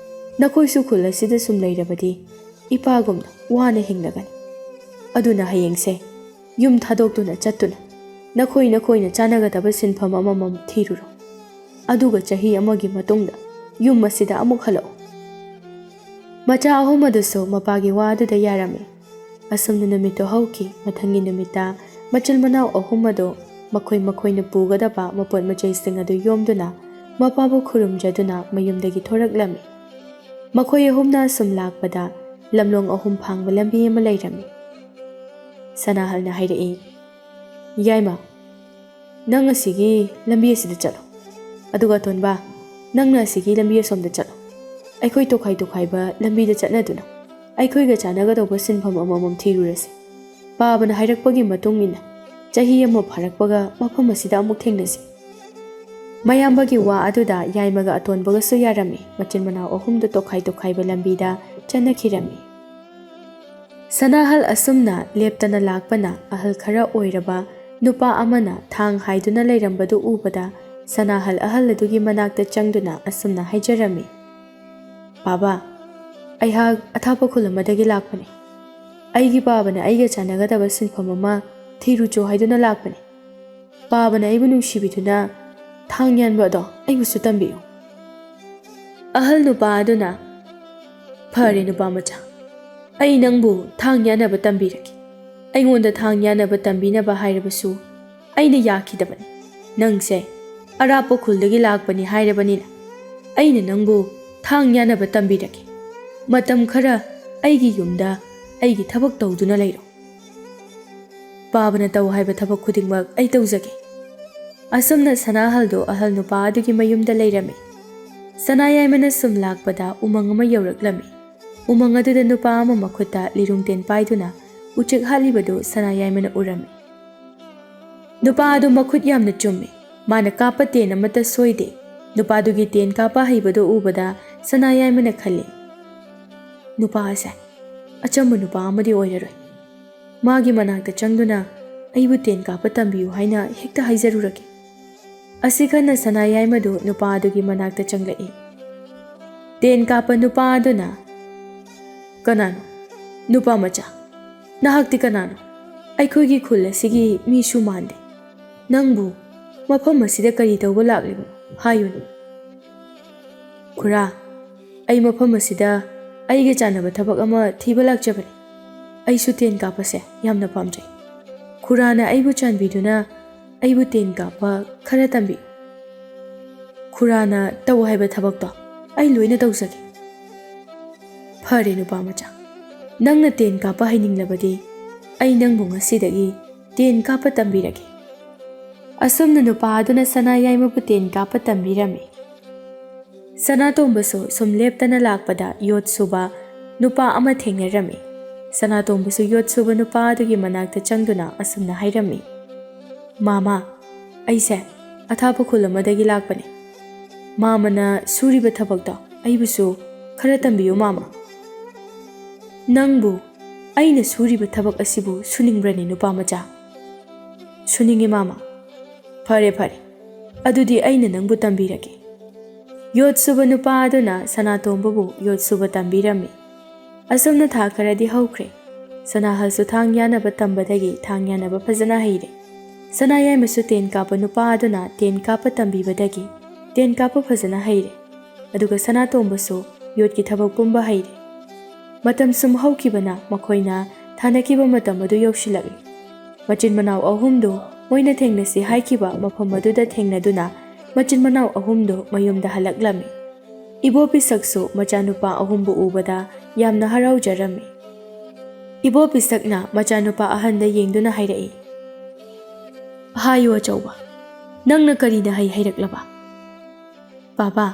ꯅꯈꯣꯏꯁꯨ ꯈꯨꯜ ꯑꯁꯤꯗ ꯁꯨꯝ ꯂꯩꯔꯕꯗꯤ ꯏꯄꯥꯒꯨꯝꯅ ꯋꯥꯅ ꯍꯤꯡꯂꯒꯅꯤ꯫ ꯑꯗꯨꯅ ꯍꯌꯦꯡꯁꯦ ꯌꯨꯝ ꯊꯥꯗꯣꯛꯇꯨꯅ ꯆꯠꯇꯨꯅ ꯅꯈꯣꯏ ꯅꯈꯣꯏꯅ ꯆꯥꯅꯒꯗꯕ ꯁꯤꯟꯐꯝ ꯑꯃꯃꯝ ꯊꯤꯔꯨꯔꯣ꯫ ꯑꯗꯨꯒ ꯆꯍꯤ ꯑꯃꯒꯤ ꯃꯇꯨꯡꯗ ꯌꯨꯝ ꯑꯁꯤꯗ ꯑꯃꯨꯛ ꯍꯜꯂꯛꯎ"꯫ ꯃꯆꯥ ꯑꯍꯨꯝ ꯑꯗꯨꯁꯨ ꯃꯄꯥꯒꯤ ꯋꯥ ꯑꯗꯨꯗ ꯌꯥꯔꯝꯃꯤ꯫ ꯑꯁꯨꯝꯅ ꯅꯨꯃꯤꯠꯇꯨ ꯍꯧꯈꯤ꯫ ꯃꯊꯪꯒꯤ ꯅꯨꯃꯤꯠꯇ ꯃꯆꯤꯟ ꯃꯅꯥꯎ ꯑꯍꯨꯝ ꯑꯗꯨ ꯃꯈꯣꯏ ꯃꯈꯣꯏꯅ ꯄꯨꯒꯗꯕ ꯃꯄꯣꯠ ꯃꯆꯩꯁꯤꯡ ꯑꯗꯨ ꯌꯣꯝꯗꯨꯅ ꯃꯄꯥꯕꯨ ꯈꯨꯔꯨꯝꯖꯗꯨꯅ ꯃꯌꯨꯝꯗꯒꯤ ꯊꯣꯔꯛꯂꯝꯃꯤ꯫ ꯃꯈꯣꯏ ꯑꯍꯨꯝꯅ ꯑꯁꯨꯝ ꯂꯥꯛꯄꯗ ꯂꯝꯂꯣꯡ ꯑꯍꯨꯝ ꯐꯥꯡꯕ ꯂꯝꯕꯤ ꯑꯃ ꯂꯩꯔꯝꯃꯤ꯫ ꯁꯅꯥꯍꯜꯅ ꯍꯥꯏꯔꯛꯏ, "ꯌꯥꯏꯃ, ꯅꯪ ꯑꯁꯤꯒꯤ ꯂꯝꯕꯤ ꯑꯁꯤꯗ ꯆꯠꯂꯣ꯫ ꯑꯗꯨꯒ ꯑꯇꯣꯟꯕ, ꯅꯪꯅ ꯑꯁꯤꯒꯤ ꯂꯝꯕꯤ ꯑꯁꯣꯝꯗ ꯆꯠꯂꯣ꯫ ꯑꯩꯈꯣꯏ ꯇꯣꯈꯥꯏ ꯇꯣꯈꯥꯏꯕ ꯂꯝꯕꯤꯗ ꯆꯠꯅꯗꯨꯅ ꯑꯩꯈꯣꯏꯒ ꯆꯥꯟꯅꯒꯗꯧꯕ ꯁꯤꯟꯐꯝ ꯑꯃꯃꯝ ꯊꯤꯔꯨꯔꯁꯤ꯫ ꯄꯥꯕꯅ ꯍꯥꯏꯔꯛꯄꯒꯤ ꯃꯇꯨꯡ ꯏꯟꯅ ꯆꯍꯤ ꯑꯃ ꯐꯥꯔꯛꯄꯒ ꯃꯐꯝ ꯑꯁꯤꯗ ꯑꯃꯨꯛ ꯊꯦꯡꯅꯁꯤ"꯫ ꯃꯌꯥꯝꯕꯒꯤ ꯋꯥ ꯑꯗꯨꯗ ꯌꯥꯏꯃꯒ ꯑꯇꯣꯟꯕꯒꯁꯨ ꯌꯥꯔꯝꯃꯤ꯫ ꯃꯆꯤꯟ ꯃꯅꯥꯎ ꯑꯍꯨꯝꯗꯨ ꯇꯣꯈꯥꯏ ꯇꯣꯈꯥꯏꯕ ꯂꯝꯕꯤꯗ ꯆꯠꯅꯈꯤꯔꯝꯃꯤ꯫ ꯁꯅꯥꯍꯜ ꯑꯁꯨꯝꯅ ꯂꯦꯞꯇꯅ ꯂꯥꯛꯄꯅ ꯑꯍꯜ ꯈꯔ ꯑꯣꯏꯔꯕ ꯅꯨꯄꯥ ꯑꯃꯅ ꯊꯥꯡ ꯍꯥꯏꯗꯨꯅ ꯂꯩꯔꯝꯕꯗꯨ ꯎꯕꯗ ꯁꯅꯥꯍꯜ ꯑꯍꯜ ꯑꯗꯨꯒꯤ ꯃꯅꯥꯛꯇ ꯆꯪꯗꯨꯅ ꯑꯁꯨꯝꯅ ꯍꯥꯏꯖꯔꯝꯃꯤ, "ꯄꯥꯕ, ꯑꯩꯍꯥꯛ ꯑꯊꯥꯞꯄ ꯈꯨꯜ ꯑꯃꯗꯒꯤ ꯂꯥꯛꯄꯅꯤ꯫ ꯑꯩꯒꯤ ꯄꯥꯕꯅ ꯑꯩꯒ ꯆꯥꯟꯅꯒꯗꯕ ꯁꯤꯟꯐꯝ ꯑꯃ ꯊꯤꯔꯨꯆꯣ ꯍꯥꯏꯗꯨꯅ ꯂꯥꯛꯄꯅꯤ꯫ ꯄꯥꯕꯅ ꯑꯩꯕꯨ ꯅꯨꯡꯁꯤꯕꯤꯗꯨꯅ "ꯊꯥꯡ ꯌꯥꯟꯕ ꯑꯗꯣ ꯑꯩꯕꯨꯁꯨ ꯇꯝꯕꯤꯌꯨ꯫" ꯑꯍꯜ ꯅꯨꯄꯥ ꯑꯗꯨꯅ, "ꯐꯔꯦ ꯅꯨꯄꯥ ꯃꯆꯥ, ꯑꯩ ꯅꯪꯕꯨ ꯊꯥꯡ ꯌꯥꯟꯅꯕ ꯇꯝꯕꯤꯔꯒꯦ꯫ ꯑꯩꯉꯣꯟꯗ ꯊꯥꯡ ꯌꯥꯟꯅꯕ ꯇꯝꯕꯤꯅꯕ ꯍꯥꯏꯔꯕꯁꯨ ꯑꯩꯅ ꯌꯥꯈꯤꯗꯕꯅꯤ꯫ ꯅꯪꯁꯦ ꯑꯔꯥꯞꯄ ꯈꯨꯜꯗꯒꯤ ꯂꯥꯛꯄꯅꯤ ꯍꯥꯏꯔꯕꯅꯤꯅ ꯑꯩꯅ ꯅꯪꯕꯨ ꯊꯥꯡ ꯌꯥꯟꯅꯕ ꯇꯝꯕꯤꯔꯒꯦ꯫ ꯃꯇꯝ ꯈꯔ ꯑꯩꯒꯤ ꯌꯨꯝꯗ ꯑꯩꯒꯤ ꯊꯕꯛ ꯇꯧꯗꯨꯅ ꯂꯩꯔꯣ꯫ ꯄꯥꯕꯅ ꯇꯧ ꯍꯥꯏꯕ ꯊꯕꯛ ꯈꯨꯗꯤꯡꯃꯛ ꯑꯩ ꯇꯧꯖꯒꯦ꯫" ꯑꯁꯨꯝꯅ ꯁꯅꯥꯍꯜꯗꯣ ꯑꯍꯜ ꯅꯨꯄꯥ ꯑꯗꯨꯒꯤ ꯃꯌꯨꯝꯗ ꯂꯩꯔꯝꯃꯤ꯫ ꯁꯅꯥꯌꯥꯏꯃꯅ ꯁꯨꯝ ꯂꯥꯛꯄꯗ ꯎꯃꯪ ꯑꯃ ꯌꯧꯔꯛꯂꯝꯃꯤ꯫ ꯎꯃꯪ ꯑꯗꯨꯗ ꯅꯨꯄꯥ ꯑꯃ ꯃꯈꯨꯠꯇ ꯂꯤꯔꯨꯡ ꯇꯦꯟ ꯄꯥꯏꯗꯨꯅ ꯎꯆꯦꯛ ꯍꯥꯠꯂꯤꯕꯗꯨ ꯁꯅꯥꯌꯥꯏꯃꯅ ꯎꯔꯝꯃꯤ꯫ ꯅꯨꯄꯥ ꯑꯗꯨ ꯃꯈꯨꯠ ꯌꯥꯝꯅ ꯆꯨꯝꯃꯤ꯫ ꯃꯥꯅ ꯀꯥꯞꯄ ꯇꯦꯟ ꯑꯃꯠꯇ ꯁꯣꯏꯗꯦ꯫ ꯅꯨꯄꯥꯗꯨꯒꯤ ꯇꯦꯟ ꯀꯥꯞꯄ ꯍꯩꯕꯗꯨ ꯎꯕꯗ ꯁꯅꯥꯌꯥꯏꯃꯅ ꯈꯜꯂꯤ, "ꯅꯨꯄꯥ ꯑꯁꯦ ꯑꯆꯝꯕ ꯅꯨꯄꯥ ꯑꯃꯗꯤ ꯑꯣꯏꯔꯔꯣꯏ꯫ ꯃꯥꯒꯤ ꯃꯅꯥꯛꯇ ꯆꯪꯗꯨꯅ ꯑꯩꯕꯨ ꯇꯦꯟ ꯀꯥꯞꯄ ꯇꯝꯕꯤꯌꯨ ꯍꯥꯏꯅ ꯍꯦꯛꯇ ꯍꯥꯏꯖꯔꯨꯔꯒꯦ꯫" ꯑꯁꯤ ꯈꯟꯅ ꯁꯅꯥꯌꯥꯏꯃꯗꯨ ꯅꯨꯄꯥ ꯑꯗꯨꯒꯤ ꯃꯅꯥꯛꯇ ꯆꯪꯂꯛꯏ꯫ ꯇꯦꯟ ꯀꯥꯞꯄ ꯅꯨꯄꯥ ꯑꯗꯨꯅ, "ꯀꯅꯥꯅꯣ? ꯅꯨꯄꯥ ꯃꯆꯥ, ꯅꯍꯥꯛꯇꯤ ꯀꯅꯥꯅꯣ? ꯑꯩꯈꯣꯏꯒꯤ ꯈꯨꯜ ꯑꯁꯤꯒꯤ ꯃꯤꯁꯨ ꯃꯥꯟꯗꯦ꯫ ꯅꯪꯕꯨ ꯃꯐꯝ ꯑꯁꯤꯗ ꯀꯔꯤ ꯇꯧꯕ ꯂꯥꯛꯂꯤꯕꯅꯣ? ꯍꯥꯏꯌꯨꯅꯦ꯫" "ꯈꯨꯔꯥ, ꯑꯩ ꯃꯐꯝ ꯑꯁꯤꯗ ꯑꯩꯒ ꯆꯥꯟꯅꯕ ꯊꯕꯛ ꯑꯃ ꯊꯤꯕ ꯂꯥꯛꯆꯕꯅꯤ꯫ ꯑꯩꯁꯨ ꯇꯦꯟ ꯀꯥꯞꯄꯁꯦ ꯌꯥꯝꯅ ꯄꯥꯝꯖꯩ꯫ ꯈꯨꯔꯥꯅ ꯑꯩꯕꯨ ꯆꯥꯟꯕꯤꯗꯨꯅ ꯑꯩꯕꯨ ꯇꯦꯟ ꯀꯥꯞꯄ ꯈꯔ ꯇꯝꯕꯤꯌꯨ꯫ ꯈꯨꯔꯥꯅ ꯇꯧ ꯍꯥꯏꯕ ꯊꯕꯛꯇꯣ ꯑꯩ ꯂꯣꯏꯅ ꯇꯧꯖꯒꯦ꯫" "ꯐꯔꯦ ꯅꯨꯄꯥ ꯃꯆꯥ, ꯅꯪꯅ ꯇꯦꯟ ꯀꯥꯞꯄ ꯍꯩꯅꯤꯡꯂꯕꯗꯤ ꯑꯩ ꯅꯪꯕꯨ ꯉꯁꯤꯗꯒꯤ ꯇꯦꯟ ꯀꯥꯞꯄ ꯇꯝꯕꯤꯔꯒꯦ꯫" ꯑꯁꯨꯝꯅ ꯅꯨꯄꯥ ꯑꯗꯨꯅ ꯁꯅꯥꯌꯥꯏꯃꯕꯨ ꯇꯦꯟ ꯀꯥꯞꯄ ꯇꯝꯕꯤꯔꯝꯃꯤ꯫ ꯁꯅꯥꯇꯣꯝꯕꯁꯨ ꯁꯨꯝ ꯂꯦꯞꯇꯅ ꯂꯥꯛꯄꯗ ꯌꯣꯠ ꯁꯨꯕ ꯅꯨꯄꯥ ꯑꯃ ꯊꯦꯡꯅꯔꯝꯃꯤ꯫ ꯁꯅꯥꯇꯣꯝꯕꯁꯨ ꯌꯣꯠ ꯁꯨꯕ ꯅꯨꯄꯥ ꯑꯗꯨꯒꯤ ꯃꯅꯥꯛꯇ ꯆꯪꯗꯨꯅ ꯑꯁꯨꯝꯅ ꯍꯥꯏꯔꯝꯃꯤ, "ꯃꯥꯃ, ꯑꯩꯁꯦ ꯑꯊꯥꯞꯄ ꯈꯨꯜ ꯑꯃꯗꯒꯤ ꯂꯥꯛꯄꯅꯤ꯫ ꯃꯥꯃꯅ ꯁꯨꯔꯤꯕ ꯊꯕꯛꯇꯣ ꯑꯩꯕꯨꯁꯨ ꯈꯔ ꯇꯝꯕꯤꯌꯨ ꯃꯥꯃ꯫" "ꯅꯪꯕꯨ ꯑꯩꯅ ꯁꯨꯔꯤꯕ ꯊꯕꯛ ꯑꯁꯤꯕꯨ ꯁꯨꯅꯤꯡꯕ꯭ꯔꯅꯦ ꯅꯨꯄꯥ ꯃꯆꯥ?" "ꯁꯨꯅꯤꯡꯉꯤ ꯃꯥꯃ꯫" "ꯐꯔꯦ ꯐꯔꯦ, ꯑꯗꯨꯗꯤ ꯑꯩꯅ ꯅꯪꯕꯨ ꯇꯝꯕꯤꯔꯒꯦ꯫" ꯌꯣꯠ ꯁꯨꯕ ꯅꯨꯄꯥ ꯑꯗꯨꯅ ꯁꯅꯥꯇꯣꯝꯕꯕꯨ ꯌꯣꯠ ꯁꯨꯕ ꯇꯝꯕꯤꯔꯝꯃꯤ꯫ ꯑꯁꯨꯝꯅ ꯊꯥ ꯈꯔꯗꯤ ꯍꯧꯈ꯭ꯔꯦ꯫ ꯁꯅꯥꯍꯜꯁꯨ ꯊꯥꯡ ꯌꯥꯟꯅꯕ ꯇꯝꯕꯗꯒꯤ ꯊꯥꯡ ꯌꯥꯟꯅꯕ ꯐꯖꯅ ꯍꯩꯔꯦ꯫ ꯁꯅꯥ ꯌꯥꯏꯃꯁꯨ ꯇꯦꯟ ꯀꯥꯞꯄ ꯅꯨꯄꯥ ꯑꯗꯨꯅ ꯇꯦꯟ ꯀꯥꯞꯄ ꯇꯝꯕꯤꯕꯗꯒꯤ ꯇꯦꯟ ꯀꯥꯞꯄ ꯐꯖꯅ ꯍꯩꯔꯦ꯫ ꯑꯗꯨꯒ ꯁꯅꯥꯇꯣꯝꯕꯁꯨ ꯌꯣꯠꯀꯤ ꯊꯕꯛ ꯄꯨꯝꯕ ꯍꯩꯔꯦ꯫ ꯃꯇꯝ ꯁꯨꯝ ꯍꯧꯈꯤꯕꯅ ꯃꯈꯣꯏꯅ ꯊꯥꯅꯈꯤꯕ ꯃꯇꯝ ꯑꯗꯨ ꯌꯧꯁꯤꯜꯂꯛꯂꯤ꯫ ꯃꯆꯤꯟ ꯃꯅꯥꯎ ꯑꯍꯨꯝꯗꯨ ꯃꯣꯏꯅ ꯊꯦꯡꯅꯁꯤ ꯍꯥꯏꯈꯤꯕ ꯃꯐꯝ ꯑꯗꯨꯗ ꯊꯦꯡꯅꯗꯨꯅ ꯃꯆꯤꯟ ꯃꯅꯥꯎ ꯑꯍꯨꯝꯗꯨ ꯃꯌꯨꯝꯗ ꯍꯜꯂꯛꯂꯝꯃꯤ꯫ ꯏꯕꯣ ꯄꯤꯁꯛꯁꯨ ꯃꯆꯥꯅꯨꯄꯥ ꯑꯍꯨꯝꯕꯨ ꯎꯕꯗ ꯌꯥꯝꯅ ꯍꯔꯥꯎꯖꯔꯝꯃꯤ꯫ ꯏꯕꯣ ꯄꯤꯁꯛꯅ ꯃꯆꯥꯅꯨꯄꯥ ꯑꯍꯟꯗ ꯌꯦꯡꯗꯨꯅ ꯍꯥꯏꯔꯛꯏ, "ꯍꯥꯏꯌꯨ ꯑꯆꯧꯕ, ꯅꯪꯅ ꯀꯔꯤꯅ ꯍꯩ ꯍꯩꯔꯛꯂꯕ?" "ꯄꯥꯕꯥ,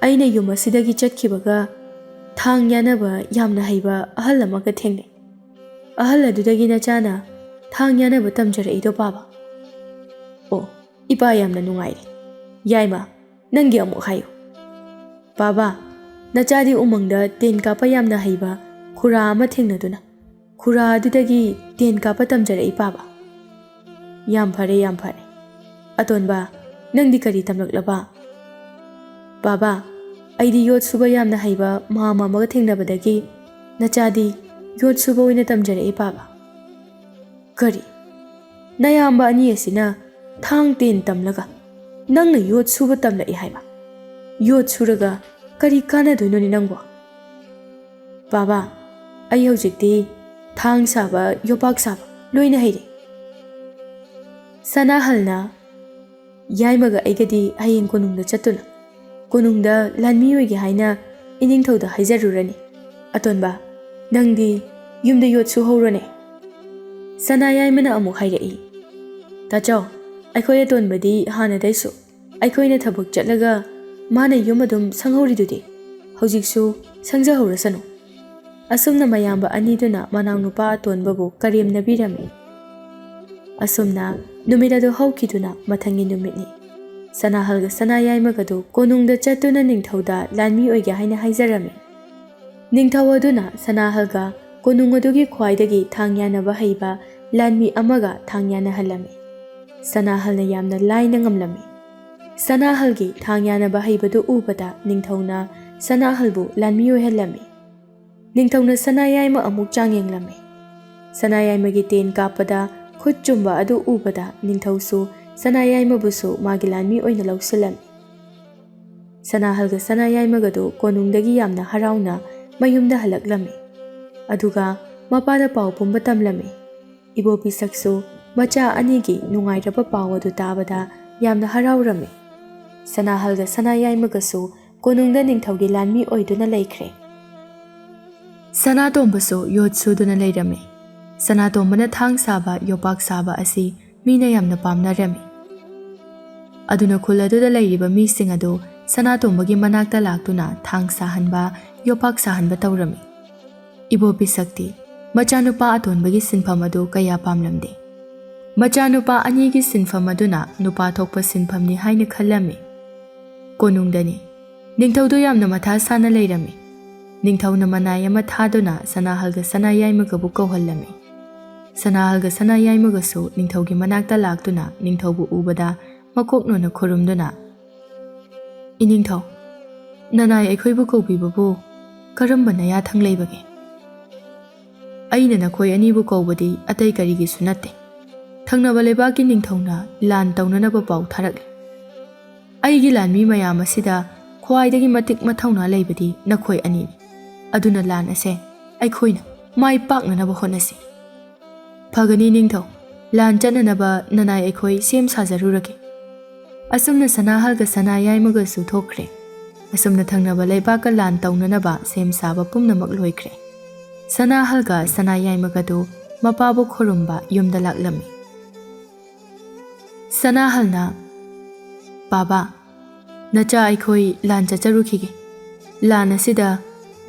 ꯑꯩꯅ ꯌꯨꯝ ꯑꯁꯤꯗꯒꯤ ꯆꯠꯈꯤꯕꯒ ꯊꯥꯡ ꯌꯥꯅꯕ ꯌꯥꯝꯅ ꯍꯩꯕ ꯑꯍꯜ ꯑꯃꯒ ꯊꯦꯡꯅꯩ꯫ ꯑꯍꯜ ꯑꯗꯨꯗꯒꯤ ꯅꯆꯥꯅ ꯊꯥꯡ ꯌꯥꯅꯕ ꯇꯝꯖꯔꯛꯏꯗꯣ ꯄꯥꯕꯥ?" "ꯑꯣ, ꯏꯄꯥ ꯌꯥꯝꯅ ꯅꯨꯡꯉꯥꯏꯔꯦ꯫ ꯌꯥꯏꯃ, ꯅꯪꯒꯤ ꯑꯃꯨꯛ ꯍꯥꯏꯌꯨ꯫" "ꯄꯥꯕꯥ, ꯅꯆꯥꯗꯤ ꯎꯃꯪꯗ ꯇꯦꯟ ꯀꯥꯞꯄ ꯌꯥꯝꯅ ꯍꯩꯕ ꯈꯨꯔꯥ ꯑꯃ ꯊꯦꯡꯅꯗꯨꯅ ꯈꯨꯔꯥ ꯑꯗꯨꯗꯒꯤ ꯇꯦꯟ ꯀꯥꯞꯄ ꯇꯝꯖꯔꯛꯏ ꯄꯥꯕꯥ꯫" "ꯌꯥꯝ ꯐꯔꯦ, ꯌꯥꯝ ꯐꯔꯦ꯫ ꯑꯇꯣꯟꯕ, ꯅꯪꯗꯤ ꯀꯔꯤ ꯇꯝꯂꯛꯂꯕ?" "ꯄꯥꯕꯥ, ꯑꯩꯗꯤ ꯌꯣꯠ ꯁꯨꯕ ꯌꯥꯝꯅ ꯍꯩꯕ ꯃꯥꯝꯃ ꯑꯃꯒ ꯊꯦꯡꯅꯕꯗꯒꯤ ꯅꯆꯥꯗꯤ ꯌꯣꯠ ꯁꯨꯕ ꯑꯣꯏꯅ ꯇꯝꯖꯔꯛꯏ ꯄꯥꯕꯥ꯫" "ꯀꯔꯤ? ꯅꯌꯥꯝꯕ ꯑꯅꯤ ꯑꯁꯤꯅ ꯊꯥꯡ ꯇꯦꯟ ꯇꯝꯂꯒ ꯅꯪꯅ ꯌꯣꯠ ꯁꯨꯕ ꯇꯝꯂꯛꯏ ꯍꯥꯏꯕ? ꯌꯣꯠ ꯁꯨꯔꯒ ꯀꯔꯤ ꯀꯥꯟꯅꯗꯣꯏꯅꯣꯅꯦ ꯅꯪꯕꯣ?" "ꯄꯥꯕꯥ, ꯑꯩ ꯍꯧꯖꯤꯛꯇꯤ ꯊꯥꯡ ꯁꯥꯕ, ꯌꯣꯄꯥꯛ ꯁꯥꯕ ꯂꯣꯏꯅ ꯍꯩꯔꯦ꯫" ꯁꯅꯥꯍꯜꯅ, "ꯌꯥꯏꯃꯒ ꯑꯩꯒꯗꯤ ꯍꯌꯦꯡ ꯀꯣꯅꯨꯡꯗ ꯆꯠꯇꯨꯅ ꯀꯣꯅꯨꯡꯗ ꯂꯥꯟꯃꯤ ꯑꯣꯏꯒꯦ ꯍꯥꯏꯅ ꯏꯅꯤꯡꯊꯧꯗ ꯍꯥꯏꯖꯔꯨꯔꯅꯤ꯫ ꯑꯇꯣꯟꯕ, ꯅꯪꯗꯤ ꯌꯨꯝꯗ ꯌꯣꯠ ꯁꯨꯍꯧꯔꯣꯅꯦ꯫" ꯁꯅꯥ ꯌꯥꯏꯃꯅ ꯑꯃꯨꯛ ꯍꯥꯏꯔꯛꯏ, "ꯇꯥꯆꯧ, ꯑꯩꯈꯣꯏ ꯑꯇꯣꯟꯕꯗꯤ ꯍꯥꯟꯅꯗꯩꯁꯨ ꯑꯩꯈꯣꯏꯅ ꯊꯕꯛ ꯆꯠꯂꯒ ꯃꯥꯅ ꯌꯨꯝ ꯑꯗꯨꯝ ꯁꯪꯍꯧꯔꯤꯗꯨꯗꯤ, ꯍꯧꯖꯤꯛꯁꯨ ꯁꯪꯖꯍꯧꯔꯁꯅꯨ꯫" ꯑꯁꯨꯝꯅ ꯃꯌꯥꯝꯕ ꯑꯅꯤꯗꯨꯅ ꯃꯅꯥꯎꯅꯨꯄꯥ ꯑꯇꯣꯟꯕꯕꯨ ꯀꯔꯦꯝꯅꯕꯤꯔꯝꯃꯤ꯫ ꯑꯁꯨꯝꯅ ꯅꯨꯃꯤꯠ ꯑꯗꯨ ꯍꯧꯈꯤꯗꯨꯅ ꯃꯊꯪꯒꯤ ꯅꯨꯃꯤꯠꯅꯤ꯫ ꯁꯅꯥꯍꯜꯒ ꯁꯅꯥ ꯌꯥꯏꯃꯒꯗꯨ ꯀꯣꯅꯨꯡꯗ ꯆꯠꯇꯨꯅ ꯅꯤꯡꯊꯧꯗ ꯂꯥꯟꯃꯤ ꯑꯣꯏꯒꯦ ꯍꯥꯏꯅ ꯍꯥꯏꯖꯔꯝꯃꯤ꯫ ꯅꯤꯡꯊꯧ ꯑꯗꯨꯅ ꯁꯅꯥꯍꯜꯒ ꯀꯣꯅꯨꯡ ꯑꯗꯨꯒꯤ ꯈ꯭ꯋꯥꯏꯗꯒꯤ ꯊꯥꯡ ꯌꯥꯅꯕ ꯍꯩꯕ ꯂꯥꯟꯃꯤ ꯑꯃꯒ ꯊꯥꯡ ꯌꯥꯅꯍꯜꯂꯝꯃꯤ꯫ ꯁꯅꯥꯍꯜꯅ ꯌꯥꯝꯅ ꯂꯥꯏꯅ ꯉꯝꯂꯝꯃꯤ꯫ ꯁꯅꯥꯍꯜꯒꯤ ꯊꯥꯡ ꯌꯥꯅꯕ ꯍꯩꯕꯗꯨ ꯎꯕꯗ ꯅꯤꯡꯊꯧꯅ ꯁꯅꯥꯍꯜꯕꯨ ꯂꯥꯟꯃꯤ ꯑꯣꯏꯍꯜꯂꯝꯃꯤ꯫ ꯅꯤꯡꯊꯧꯅ ꯁꯅꯥ ꯌꯥꯏꯃ ꯑꯃꯨꯛ ꯆꯥꯡꯌꯦꯡꯂꯝꯃꯤ꯫ ꯁꯅꯥ ꯌꯥꯏꯃꯒꯤ ꯇꯦꯟ ꯀꯥꯞꯄꯗ ꯈꯨꯠ ꯆꯨꯝꯕ ꯑꯗꯨ ꯎꯕꯗ ꯅꯤꯡꯊꯧꯁꯨ ꯁꯅꯥꯌꯥꯏꯃꯕꯨꯁꯨ ꯃꯥꯒꯤ ꯂꯥꯟꯃꯤ ꯑꯣꯏꯅ ꯂꯧꯁꯤꯜꯂꯝꯃꯤ꯫ ꯁꯅꯥꯍꯜꯒ ꯁꯅꯥꯌꯥꯏꯃꯒꯗꯨ ꯀꯣꯅꯨꯡꯗꯒꯤ ꯌꯥꯝꯅ ꯍꯔꯥꯎꯅ ꯃꯌꯨꯝꯗ ꯍꯜꯂꯛꯂꯝꯃꯤ꯫ ꯑꯗꯨꯒ ꯃꯄꯥꯗ ꯄꯥꯎ ꯄꯨꯝꯕ ꯇꯝꯂꯝꯃꯤ꯫ ꯏꯕꯣꯕꯤꯁꯛꯁꯨ ꯃꯆꯥ ꯑꯅꯤꯒꯤ ꯅꯨꯡꯉꯥꯏꯔꯕ ꯄꯥꯎ ꯑꯗꯨ ꯇꯥꯕꯗ ꯌꯥꯝꯅ ꯍꯔꯥꯎꯔꯝꯃꯤ꯫ ꯁꯅꯥꯍꯜꯒ ꯁꯅꯥꯌꯥꯏꯃꯒꯁꯨ ꯀꯣꯅꯨꯡꯗ ꯅꯤꯡꯊꯧꯒꯤ ꯂꯥꯟꯃꯤ ꯑꯣꯏꯗꯨꯅ ꯂꯩꯈ꯭ꯔꯦ꯫ ꯁꯅꯥꯇꯣꯝꯕꯁꯨ ꯌꯣꯠ ꯁꯨꯗꯨꯅ ꯂꯩꯔꯝꯃꯤ꯫ ꯁꯅꯥꯇꯣꯝꯕꯅ ꯊꯥꯡ ꯁꯥꯕ, ꯌꯣꯄꯥꯛ ꯁꯥꯕ ꯑꯁꯤ ꯃꯤꯅ ꯌꯥꯝꯅ ꯄꯥꯝꯅꯔꯝꯃꯤ꯫ ꯑꯗꯨꯅ ꯈꯨꯜ ꯑꯗꯨꯗ ꯂꯩꯔꯤꯕ ꯃꯤꯁꯤꯡ ꯑꯗꯨ ꯁꯅꯥꯇꯣꯝꯕꯒꯤ ꯃꯅꯥꯛꯇ ꯂꯥꯛꯇꯨꯅ ꯊꯥꯡ ꯁꯥꯍꯟꯕ, ꯌꯣꯄꯥꯛ ꯁꯥꯍꯟꯕ ꯇꯧꯔꯝꯃꯤ꯫ ꯏꯕꯣꯕꯤꯁꯛꯇꯤ ꯃꯆꯥꯅꯨꯄꯥ ꯑꯇꯣꯟꯕꯒꯤ ꯁꯤꯟꯐꯝ ꯑꯗꯨ ꯀꯌꯥ ꯄꯥꯝꯂꯝꯗꯦ꯫ ꯃꯆꯥꯅꯨꯄꯥ ꯑꯅꯤꯒꯤ ꯁꯤꯟꯐꯝ ꯑꯗꯨꯅ ꯅꯨꯄꯥ ꯊꯣꯛꯄ ꯁꯤꯟꯐꯝꯅꯤ ꯍꯥꯏꯅ ꯈꯜꯂꯝꯃꯤ꯫ ꯀꯣꯅꯨꯡꯗꯅꯤ꯫ ꯅꯤꯡꯊꯧꯗꯨ ꯌꯥꯝꯅ ꯃꯊꯥ ꯁꯥꯅ ꯂꯩꯔꯝꯃꯤ꯫ ꯅꯤꯡꯊꯧꯅ ꯃꯅꯥꯏ ꯑꯃ ꯊꯥꯗꯨꯅ ꯁꯅꯥꯍꯜꯒ ꯁꯅꯥꯌꯥꯏꯃꯒꯕꯨ ꯀꯧꯍꯜꯂꯝꯃꯤ꯫ ꯁꯅꯥꯍꯜꯒ ꯁꯅꯥꯌꯥꯏꯃꯒꯁꯨ ꯅꯤꯡꯊꯧꯒꯤ ꯃꯅꯥꯛꯇ ꯂꯥꯛꯇꯨꯅ ꯅꯤꯡꯊꯧꯕꯨ ꯎꯕꯗ ꯃꯀꯣꯛ ꯅꯣꯟꯅ ꯈꯨꯔꯨꯝꯗꯨꯅ, "ꯏꯅꯤꯡꯊꯧ, ꯅꯅꯥꯏ ꯑꯩꯈꯣꯏꯕꯨ ꯀꯧꯕꯤꯕꯕꯨ ꯀꯔꯝꯕ ꯅꯌꯥꯊꯪ ꯂꯩꯕꯒꯦ? ꯑꯩꯅ ꯅꯈꯣꯏ ꯑꯅꯤꯕꯨ ꯀꯧꯕꯗꯤ ꯑꯇꯩ ꯀꯔꯤꯒꯤꯁꯨ ꯅꯠꯇꯦ꯫ ꯊꯪꯅꯕ ꯂꯩꯕꯥꯛꯀꯤ ꯅꯤꯡꯊꯧꯅ ꯂꯥꯟ ꯇꯧꯅꯅꯕ ꯄꯥꯎ ꯊꯥꯔꯛꯂꯤ꯫ ꯑꯩꯒꯤ ꯂꯥꯟꯃꯤ ꯃꯌꯥꯝ ꯑꯁꯤꯗ ꯈ꯭ꯋꯥꯏꯗꯒꯤ ꯃꯇꯤꯛ ꯃꯊꯧꯅꯥ ꯂꯩꯕꯗꯤ ꯅꯈꯣꯏ ꯑꯅꯤꯅꯤ꯫ ꯑꯗꯨꯅ ꯂꯥꯟ ꯑꯁꯦ ꯑꯩꯈꯣꯏꯅ ꯃꯥꯏ ꯄꯥꯛꯅꯅꯕ ꯍꯣꯠꯅꯁꯤ꯫" "ꯐꯒꯅꯤ ꯅꯤꯡꯊꯧ, ꯂꯥꯟ ꯆꯠꯅꯅꯕ ꯅꯅꯥꯏ ꯑꯩꯈꯣꯏ ꯁꯦꯝ ꯁꯥꯖꯔꯨꯔꯒꯦ꯫" ꯑꯁꯨꯝꯅ ꯁꯅꯥꯍꯜꯒ ꯁꯅꯥꯌꯥꯏꯃꯒꯁꯨ ꯊꯣꯛꯈ꯭ꯔꯦ꯫ ꯑꯁꯨꯝꯅ ꯊꯪꯅꯕ ꯂꯩꯕꯥꯛꯀ ꯂꯥꯟ ꯇꯧꯅꯅꯕ ꯁꯦꯝ ꯁꯥꯕ ꯄꯨꯝꯅꯃꯛ ꯂꯣꯏꯈ꯭ꯔꯦ꯫ ꯁꯅꯥꯍꯜꯒ ꯁꯅꯥꯌꯥꯏꯃꯒꯗꯨ ꯃꯄꯥꯕꯨ ꯈꯨꯔꯨꯝꯕ ꯌꯨꯝꯗ ꯂꯥꯛꯂꯝꯃꯤ꯫ ꯁꯅꯥꯍꯜꯅ, "ꯕꯥꯕꯥ, ꯅꯆꯥ ꯑꯩꯈꯣꯏ ꯂꯥꯟ ꯆꯠꯆꯔꯨꯈꯤꯒꯦ꯫ ꯂꯥꯟ ꯑꯁꯤꯗ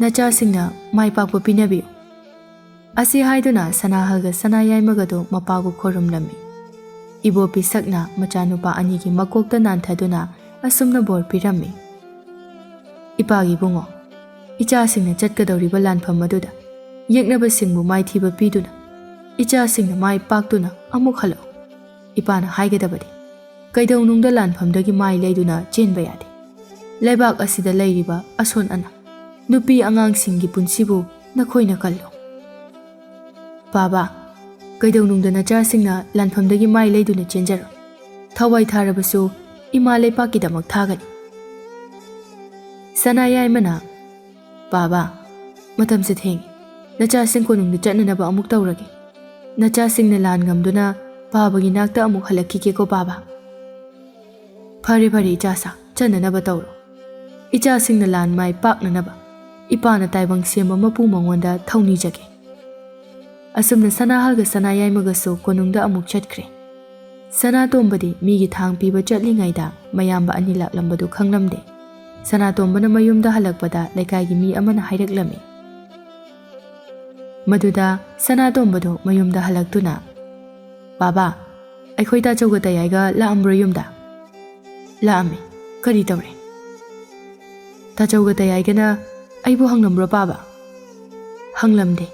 ꯅꯆꯥꯁꯤꯡꯅ ꯃꯥꯏ ꯄꯥꯛꯄ ꯄꯤꯅꯕꯤꯌꯨ꯫" ꯑꯁꯤ ꯍꯥꯏꯗꯨꯅ ꯁꯅꯥꯍꯜꯒ ꯁꯅꯥꯌꯥꯏꯃꯒꯗꯨ ꯃꯄꯥꯕꯨ ꯈꯨꯔꯨꯝꯂꯝꯃꯤ꯫ ꯏꯕꯣꯕꯤꯁꯛꯅ ꯃꯆꯥꯅꯨꯄꯥ ꯑꯅꯤꯒꯤ ꯃꯀꯣꯛꯇ ꯅꯥꯟꯊꯗꯨꯅ ꯑꯁꯨꯝꯅ ꯕꯣꯔ ꯄꯤꯔꯝꯃꯤ, "ꯏꯄꯥꯒꯤ ꯏꯕꯨꯡꯉꯣ, ꯏꯆꯥꯁꯤꯡꯅ ꯆꯠꯀꯗꯧꯔꯤꯕ ꯂꯥꯟꯐꯝ ꯑꯗꯨꯗ ꯌꯦꯛꯅꯕꯁꯤꯡꯕꯨ ꯃꯥꯏꯊꯤꯕ ꯄꯤꯗꯨꯅ ꯏꯆꯥꯁꯤꯡꯅ ꯃꯥꯏ ꯄꯥꯛꯇꯨꯅ ꯑꯃꯨꯛ ꯍꯜꯂꯛꯎ꯫ ꯏꯄꯥꯅ ꯍꯥꯏꯒꯗꯕꯗꯤ ꯀꯩꯗꯧꯅꯨꯡꯗ ꯂꯥꯟꯐꯝꯗꯒꯤ ꯃꯥꯏ ꯂꯩꯗꯨꯅ ꯆꯦꯟꯕ ꯌꯥꯗꯦ꯫ ꯂꯩꯕꯥꯛ ꯑꯁꯤꯗ ꯂꯩꯔꯤꯕ ꯑꯁꯣꯟ ꯑꯅꯥ, ꯅꯨꯄꯤ ꯑꯉꯥꯡꯁꯤꯡꯒꯤ ꯄꯨꯟꯁꯤꯕꯨ ꯅꯈꯣꯏꯅ ꯀꯜꯂꯨ꯫" "ꯕꯥꯕꯥ, ꯀꯩꯗꯧꯅꯨꯡꯗ ꯅꯆꯥꯁꯤꯡꯅ ꯂꯥꯟꯐꯝꯗꯒꯤ ꯃꯥꯏ ꯂꯩꯗꯨꯅ ꯆꯦꯟꯖꯔꯣ꯫ ꯊꯋꯥꯏ ꯊꯥꯔꯕꯁꯨ ꯏꯃꯥ ꯂꯩꯄꯥꯛꯀꯤꯗꯃꯛ ꯊꯥꯒꯅꯤ꯫ ꯁꯅꯥ ꯌꯥꯏꯃꯅ, "ꯄꯥꯕ, ꯃꯇꯝꯁꯦ ꯊꯦꯡꯉꯦ꯫ ꯅꯆꯥꯁꯤꯡ ꯀꯣꯅꯨꯡꯗ ꯆꯠꯅꯅꯕ ꯑꯃꯨꯛ ꯇꯧꯔꯒꯦ꯫ ꯅꯆꯥꯁꯤꯡꯅ ꯂꯥꯟ ꯉꯝꯗꯨꯅ ꯄꯥꯕꯒꯤ ꯅꯥꯛꯇ ꯑꯃꯨꯛ ꯍꯜꯂꯛꯈꯤꯒꯦꯀꯣ ꯄꯥꯕ꯫" "ꯐꯔꯦ ꯐꯔꯦ ꯏꯆꯥꯁꯥ, ꯆꯠꯅꯅꯕ ꯇꯧꯔꯣ꯫ ꯏꯆꯥꯁꯤꯡꯅ ꯂꯥꯟ ꯃꯥꯏ ꯄꯥꯛꯅꯅꯕ ꯏꯄꯥꯅ ꯇꯥꯏꯕꯪ ꯁꯦꯝꯕ ꯃꯄꯨ ꯃꯉꯣꯟꯗ ꯊꯧꯅꯤꯖꯒꯦ꯫" ꯑꯁꯨꯝꯅ ꯁꯅꯥꯍꯜꯒ ꯁꯅꯥꯌꯥꯏꯃꯒꯁꯨ ꯀꯣꯅꯨꯡꯗ ꯑꯃꯨꯛ ꯆꯠꯈ꯭ꯔꯦ꯫ ꯁꯅꯥꯇꯣꯝꯕꯗꯤ ꯃꯤꯒꯤ ꯊꯥꯡ ꯄꯤꯕ ꯆꯠꯂꯤꯉꯩꯗ ꯃꯌꯥꯝꯕ ꯑꯅꯤ ꯂꯥꯛꯂꯝꯕꯗꯨ ꯈꯪꯂꯝꯗꯦ꯫ ꯁꯅꯥꯇꯣꯝꯕꯅ ꯃꯌꯨꯝꯗ ꯍꯜꯂꯛꯄꯗ ꯂꯩꯀꯥꯏꯒꯤ ꯃꯤ ꯑꯃꯅ ꯍꯥꯏꯔꯛꯂꯝꯃꯤ꯫ ꯃꯗꯨꯗ ꯁꯅꯥꯇꯣꯝꯕꯗꯨ ꯃꯌꯨꯝꯗ ꯍꯜꯂꯛꯇꯨꯅ, "ꯕꯥꯕꯥ, ꯑꯩꯈꯣꯏ ꯇꯥꯆꯧꯒ ꯇꯌꯥꯏꯒ ꯂꯥꯛꯑꯝꯕ꯭ꯔꯣ ꯌꯨꯝꯗ?" "ꯂꯥꯛꯑꯝꯃꯤ꯫ ꯀꯔꯤ ꯇꯧꯔꯦ?" "ꯇꯥꯆꯧꯒ ꯇꯌꯥꯏꯒꯅ ꯑꯩꯕꯨ ꯍꯪꯂꯝꯕ꯭ꯔꯣ ꯄꯥꯕ?" "ꯍꯪꯂꯝꯗꯦ꯫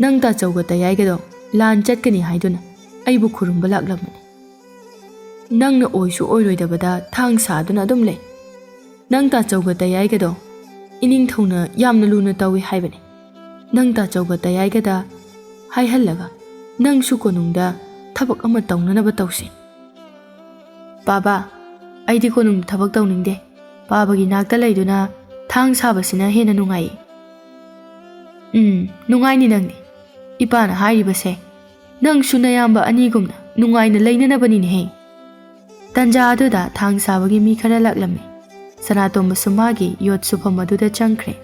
ꯅꯪ ꯇꯥꯆꯧꯒ ꯇꯌꯥꯏꯒꯗꯣ ꯂꯥꯟ ꯆꯠꯀꯅꯤ ꯍꯥꯏꯗꯨꯅ ꯑꯩꯕꯨ ꯈꯨꯔꯨꯝꯕ ꯂꯥꯛꯂꯝꯕꯅꯤ꯫ ꯅꯪꯅ ꯑꯣꯏꯁꯨ ꯑꯣꯏꯔꯣꯏꯗꯕꯗ ꯊꯥꯡ ꯁꯥꯗꯨꯅ ꯑꯗꯨꯝ ꯂꯩ꯫ ꯅꯪ ꯇꯥꯆꯧꯒ ꯇꯌꯥꯏꯒꯗꯣ ꯏꯅꯤꯡꯊꯧꯅ ꯌꯥꯝꯅ ꯂꯨꯅ ꯇꯧꯏ ꯍꯥꯏꯕꯅꯤ꯫ ꯅꯪ ꯇꯥꯆꯧꯒ ꯇꯌꯥꯏꯒꯗ ꯍꯥꯏꯍꯜꯂꯒ ꯅꯪꯁꯨ ꯀꯣꯅꯨꯡꯗ ꯊꯕꯛ ꯑꯃ ꯇꯧꯅꯅꯕ ꯇꯧꯁꯤ꯫" "ꯄꯥꯕꯥ, ꯑꯩꯗꯤ ꯀꯣꯅꯨꯡꯗ ꯊꯕꯛ ꯇꯧꯅꯤꯡꯗꯦ꯫ ꯄꯥꯕꯒꯤ ꯅꯥꯛꯇ ꯂꯩꯗꯨꯅ ꯊꯥꯡ ꯁꯥꯕꯁꯤꯅ ꯍꯦꯟꯅ ꯅꯨꯡꯉꯥꯏꯌꯦ꯫" "ꯎꯝ, ꯅꯨꯡꯉꯥꯏꯅꯤ ꯅꯪꯗꯤ꯫ ꯏꯄꯥꯅ ꯍꯥꯏꯔꯤꯕꯁꯦ ꯅꯪꯁꯨ ꯅꯌꯥꯝꯕ ꯑꯅꯤꯒꯨꯝꯅ ꯅꯨꯡꯉꯥꯏꯅ ꯂꯩꯅꯅꯕꯅꯤꯅꯦꯍꯦ꯫" ꯇꯟꯖꯥ ꯑꯗꯨꯗ ꯊꯥꯡ ꯁꯥꯕꯒꯤ ꯃꯤ ꯈꯔ ꯂꯥꯛꯂꯝꯃꯤ꯫ ꯁꯅꯥꯇꯣꯝꯕꯁꯨ ꯃꯥꯒꯤ ꯌꯣꯠ ꯁꯨꯐꯝ ꯑꯗꯨꯗ ꯆꯪꯈ꯭ꯔꯦ꯫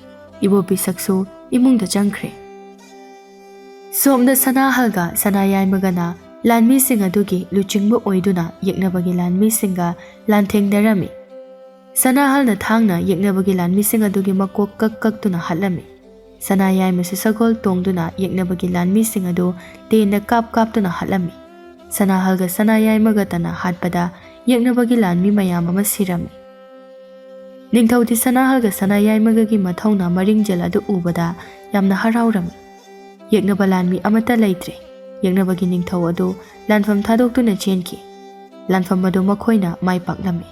ꯏꯕꯣꯕꯤꯁꯛꯁꯨ ꯏꯃꯨꯡꯗ ꯆꯪꯈ꯭ꯔꯦ꯫ ꯁꯣꯝꯗ ꯁꯅꯥꯍꯜꯒ ꯁꯅꯥꯌꯥꯏꯃꯒꯅ ꯂꯥꯟꯃꯤꯁꯤꯡ ꯑꯗꯨꯒꯤ ꯂꯨꯆꯤꯡꯕ ꯑꯣꯏꯗꯨꯅ ꯌꯦꯛꯅꯕꯒꯤ ꯂꯥꯟꯃꯤꯁꯤꯡꯒ ꯂꯥꯟꯊꯦꯡꯅꯔꯝꯃꯤ꯫ ꯁꯅꯥꯍꯜꯅ ꯊꯥꯡꯅ ꯌꯦꯛꯅꯕꯒꯤ ꯂꯥꯟꯃꯤꯁꯤꯡ ꯑꯗꯨꯒꯤ ꯃꯀꯣꯛ ꯀꯛ ꯀꯛꯇꯨꯅ ꯍꯥꯠꯂꯝꯃꯤ꯫ ꯁꯅꯥꯌꯥꯏꯃꯁꯨ ꯁꯒꯣꯜ ꯇꯣꯡꯗꯨꯅ ꯌꯦꯛꯅꯕꯒꯤ ꯂꯥꯟꯃꯤꯁꯤꯡ ꯑꯗꯨ ꯇꯦꯟꯅ ꯀꯥꯞ ꯀꯥꯞꯇꯨꯅ ꯍꯥꯠꯂꯝꯃꯤ꯫ ꯁꯅꯥꯍꯜꯒ ꯁꯅꯥꯌꯥꯏꯃꯒꯇꯅ ꯍꯥꯠꯄꯗ ꯌꯦꯛꯅꯕꯒꯤ ꯂꯥꯟꯃꯤ ꯃꯌꯥꯝ ꯑꯃ ꯁꯤꯔꯝꯃꯤ꯫ ꯅꯤꯡꯊꯧꯗꯤ ꯁꯅꯥꯍꯜꯒ ꯁꯅꯥꯌꯥꯏꯃꯒꯒꯤ ꯃꯊꯧꯅꯥ ꯃꯔꯤꯡꯖꯦꯜ ꯑꯗꯨ ꯎꯕꯗ ꯌꯥꯝꯅ ꯍꯔꯥꯎꯔꯝꯃꯤ꯫ ꯌꯦꯛꯅꯕ ꯂꯥꯟꯃꯤ ꯑꯃꯠꯇ ꯂꯩꯇ꯭ꯔꯦ꯫ ꯌꯦꯛꯅꯕꯒꯤ ꯅꯤꯡꯊꯧ ꯑꯗꯨ ꯂꯥꯟꯐꯝ ꯊꯥꯗꯣꯛꯇꯨꯅ ꯆꯦꯟꯈꯤ꯫ ꯂꯥꯟꯐꯝ ꯑꯗꯨ ꯃꯈꯣꯏꯅ ꯃꯥꯏ ꯄꯥꯛꯂꯝꯃꯤ꯫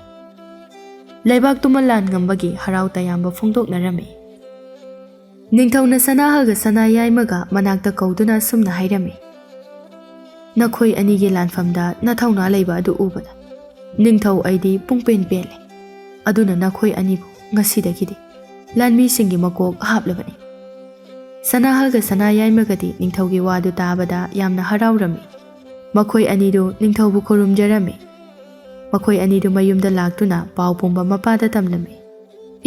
ꯂꯩꯕꯥꯛꯇꯨꯃ ꯂꯥꯟ ꯉꯝꯕꯒꯤ ꯍꯔꯥꯎ ꯇꯌꯥꯝꯕ ꯐꯣꯡꯗꯣꯛꯅꯔꯝꯃꯤ꯫ ꯅꯤꯡꯊꯧꯅ ꯁꯅꯥꯍꯜꯒ ꯁꯅꯥꯌꯥꯏꯃꯒ ꯃꯅꯥꯛꯇ ꯀꯧꯗꯨꯅ ꯑꯁꯨꯝꯅ ꯍꯥꯏꯔꯝꯃꯤ, ꯅꯈꯣꯏ ꯑꯅꯤꯒꯤ ꯂꯥꯟꯐꯝꯗ ꯅꯊꯧꯅꯥ ꯂꯩꯕ ꯑꯗꯨ ꯎꯕꯗ ꯅꯤꯡꯊꯧ ꯑꯩꯗꯤ ꯄꯨꯡꯄꯦꯟ ꯄꯦꯜꯂꯦ꯫ ꯑꯗꯨꯅ ꯅꯈꯣꯏ ꯑꯅꯤꯕꯨ ꯉꯁꯤꯗꯒꯤꯗꯤ ꯂꯥꯟꯃꯤꯁꯤꯡꯒꯤ ꯃꯀꯣꯛ ꯍꯥꯞꯂꯕꯅꯤ꯫ ꯁꯅꯥꯍꯜꯒ ꯁꯅꯥꯌꯥꯏꯃꯒꯗꯤ ꯅꯤꯡꯊꯧꯒꯤ ꯋꯥꯗꯨ ꯇꯥꯕꯗ ꯌꯥꯝꯅ ꯍꯔꯥꯎꯔꯝꯃꯤ꯫ ꯃꯈꯣꯏ ꯑꯅꯤꯗꯨ ꯅꯤꯡꯊꯧꯕꯨ ꯈꯨꯔꯨꯝꯖꯔꯝꯃꯤ꯫ ꯃꯈꯣꯏ ꯑꯅꯤꯗꯨ ꯃꯌꯨꯝꯗ ꯂꯥꯛꯇꯨꯅ ꯄꯥꯎ ꯄꯨꯝꯕ ꯃꯄꯥꯗ ꯇꯝꯂꯝꯃꯤ꯫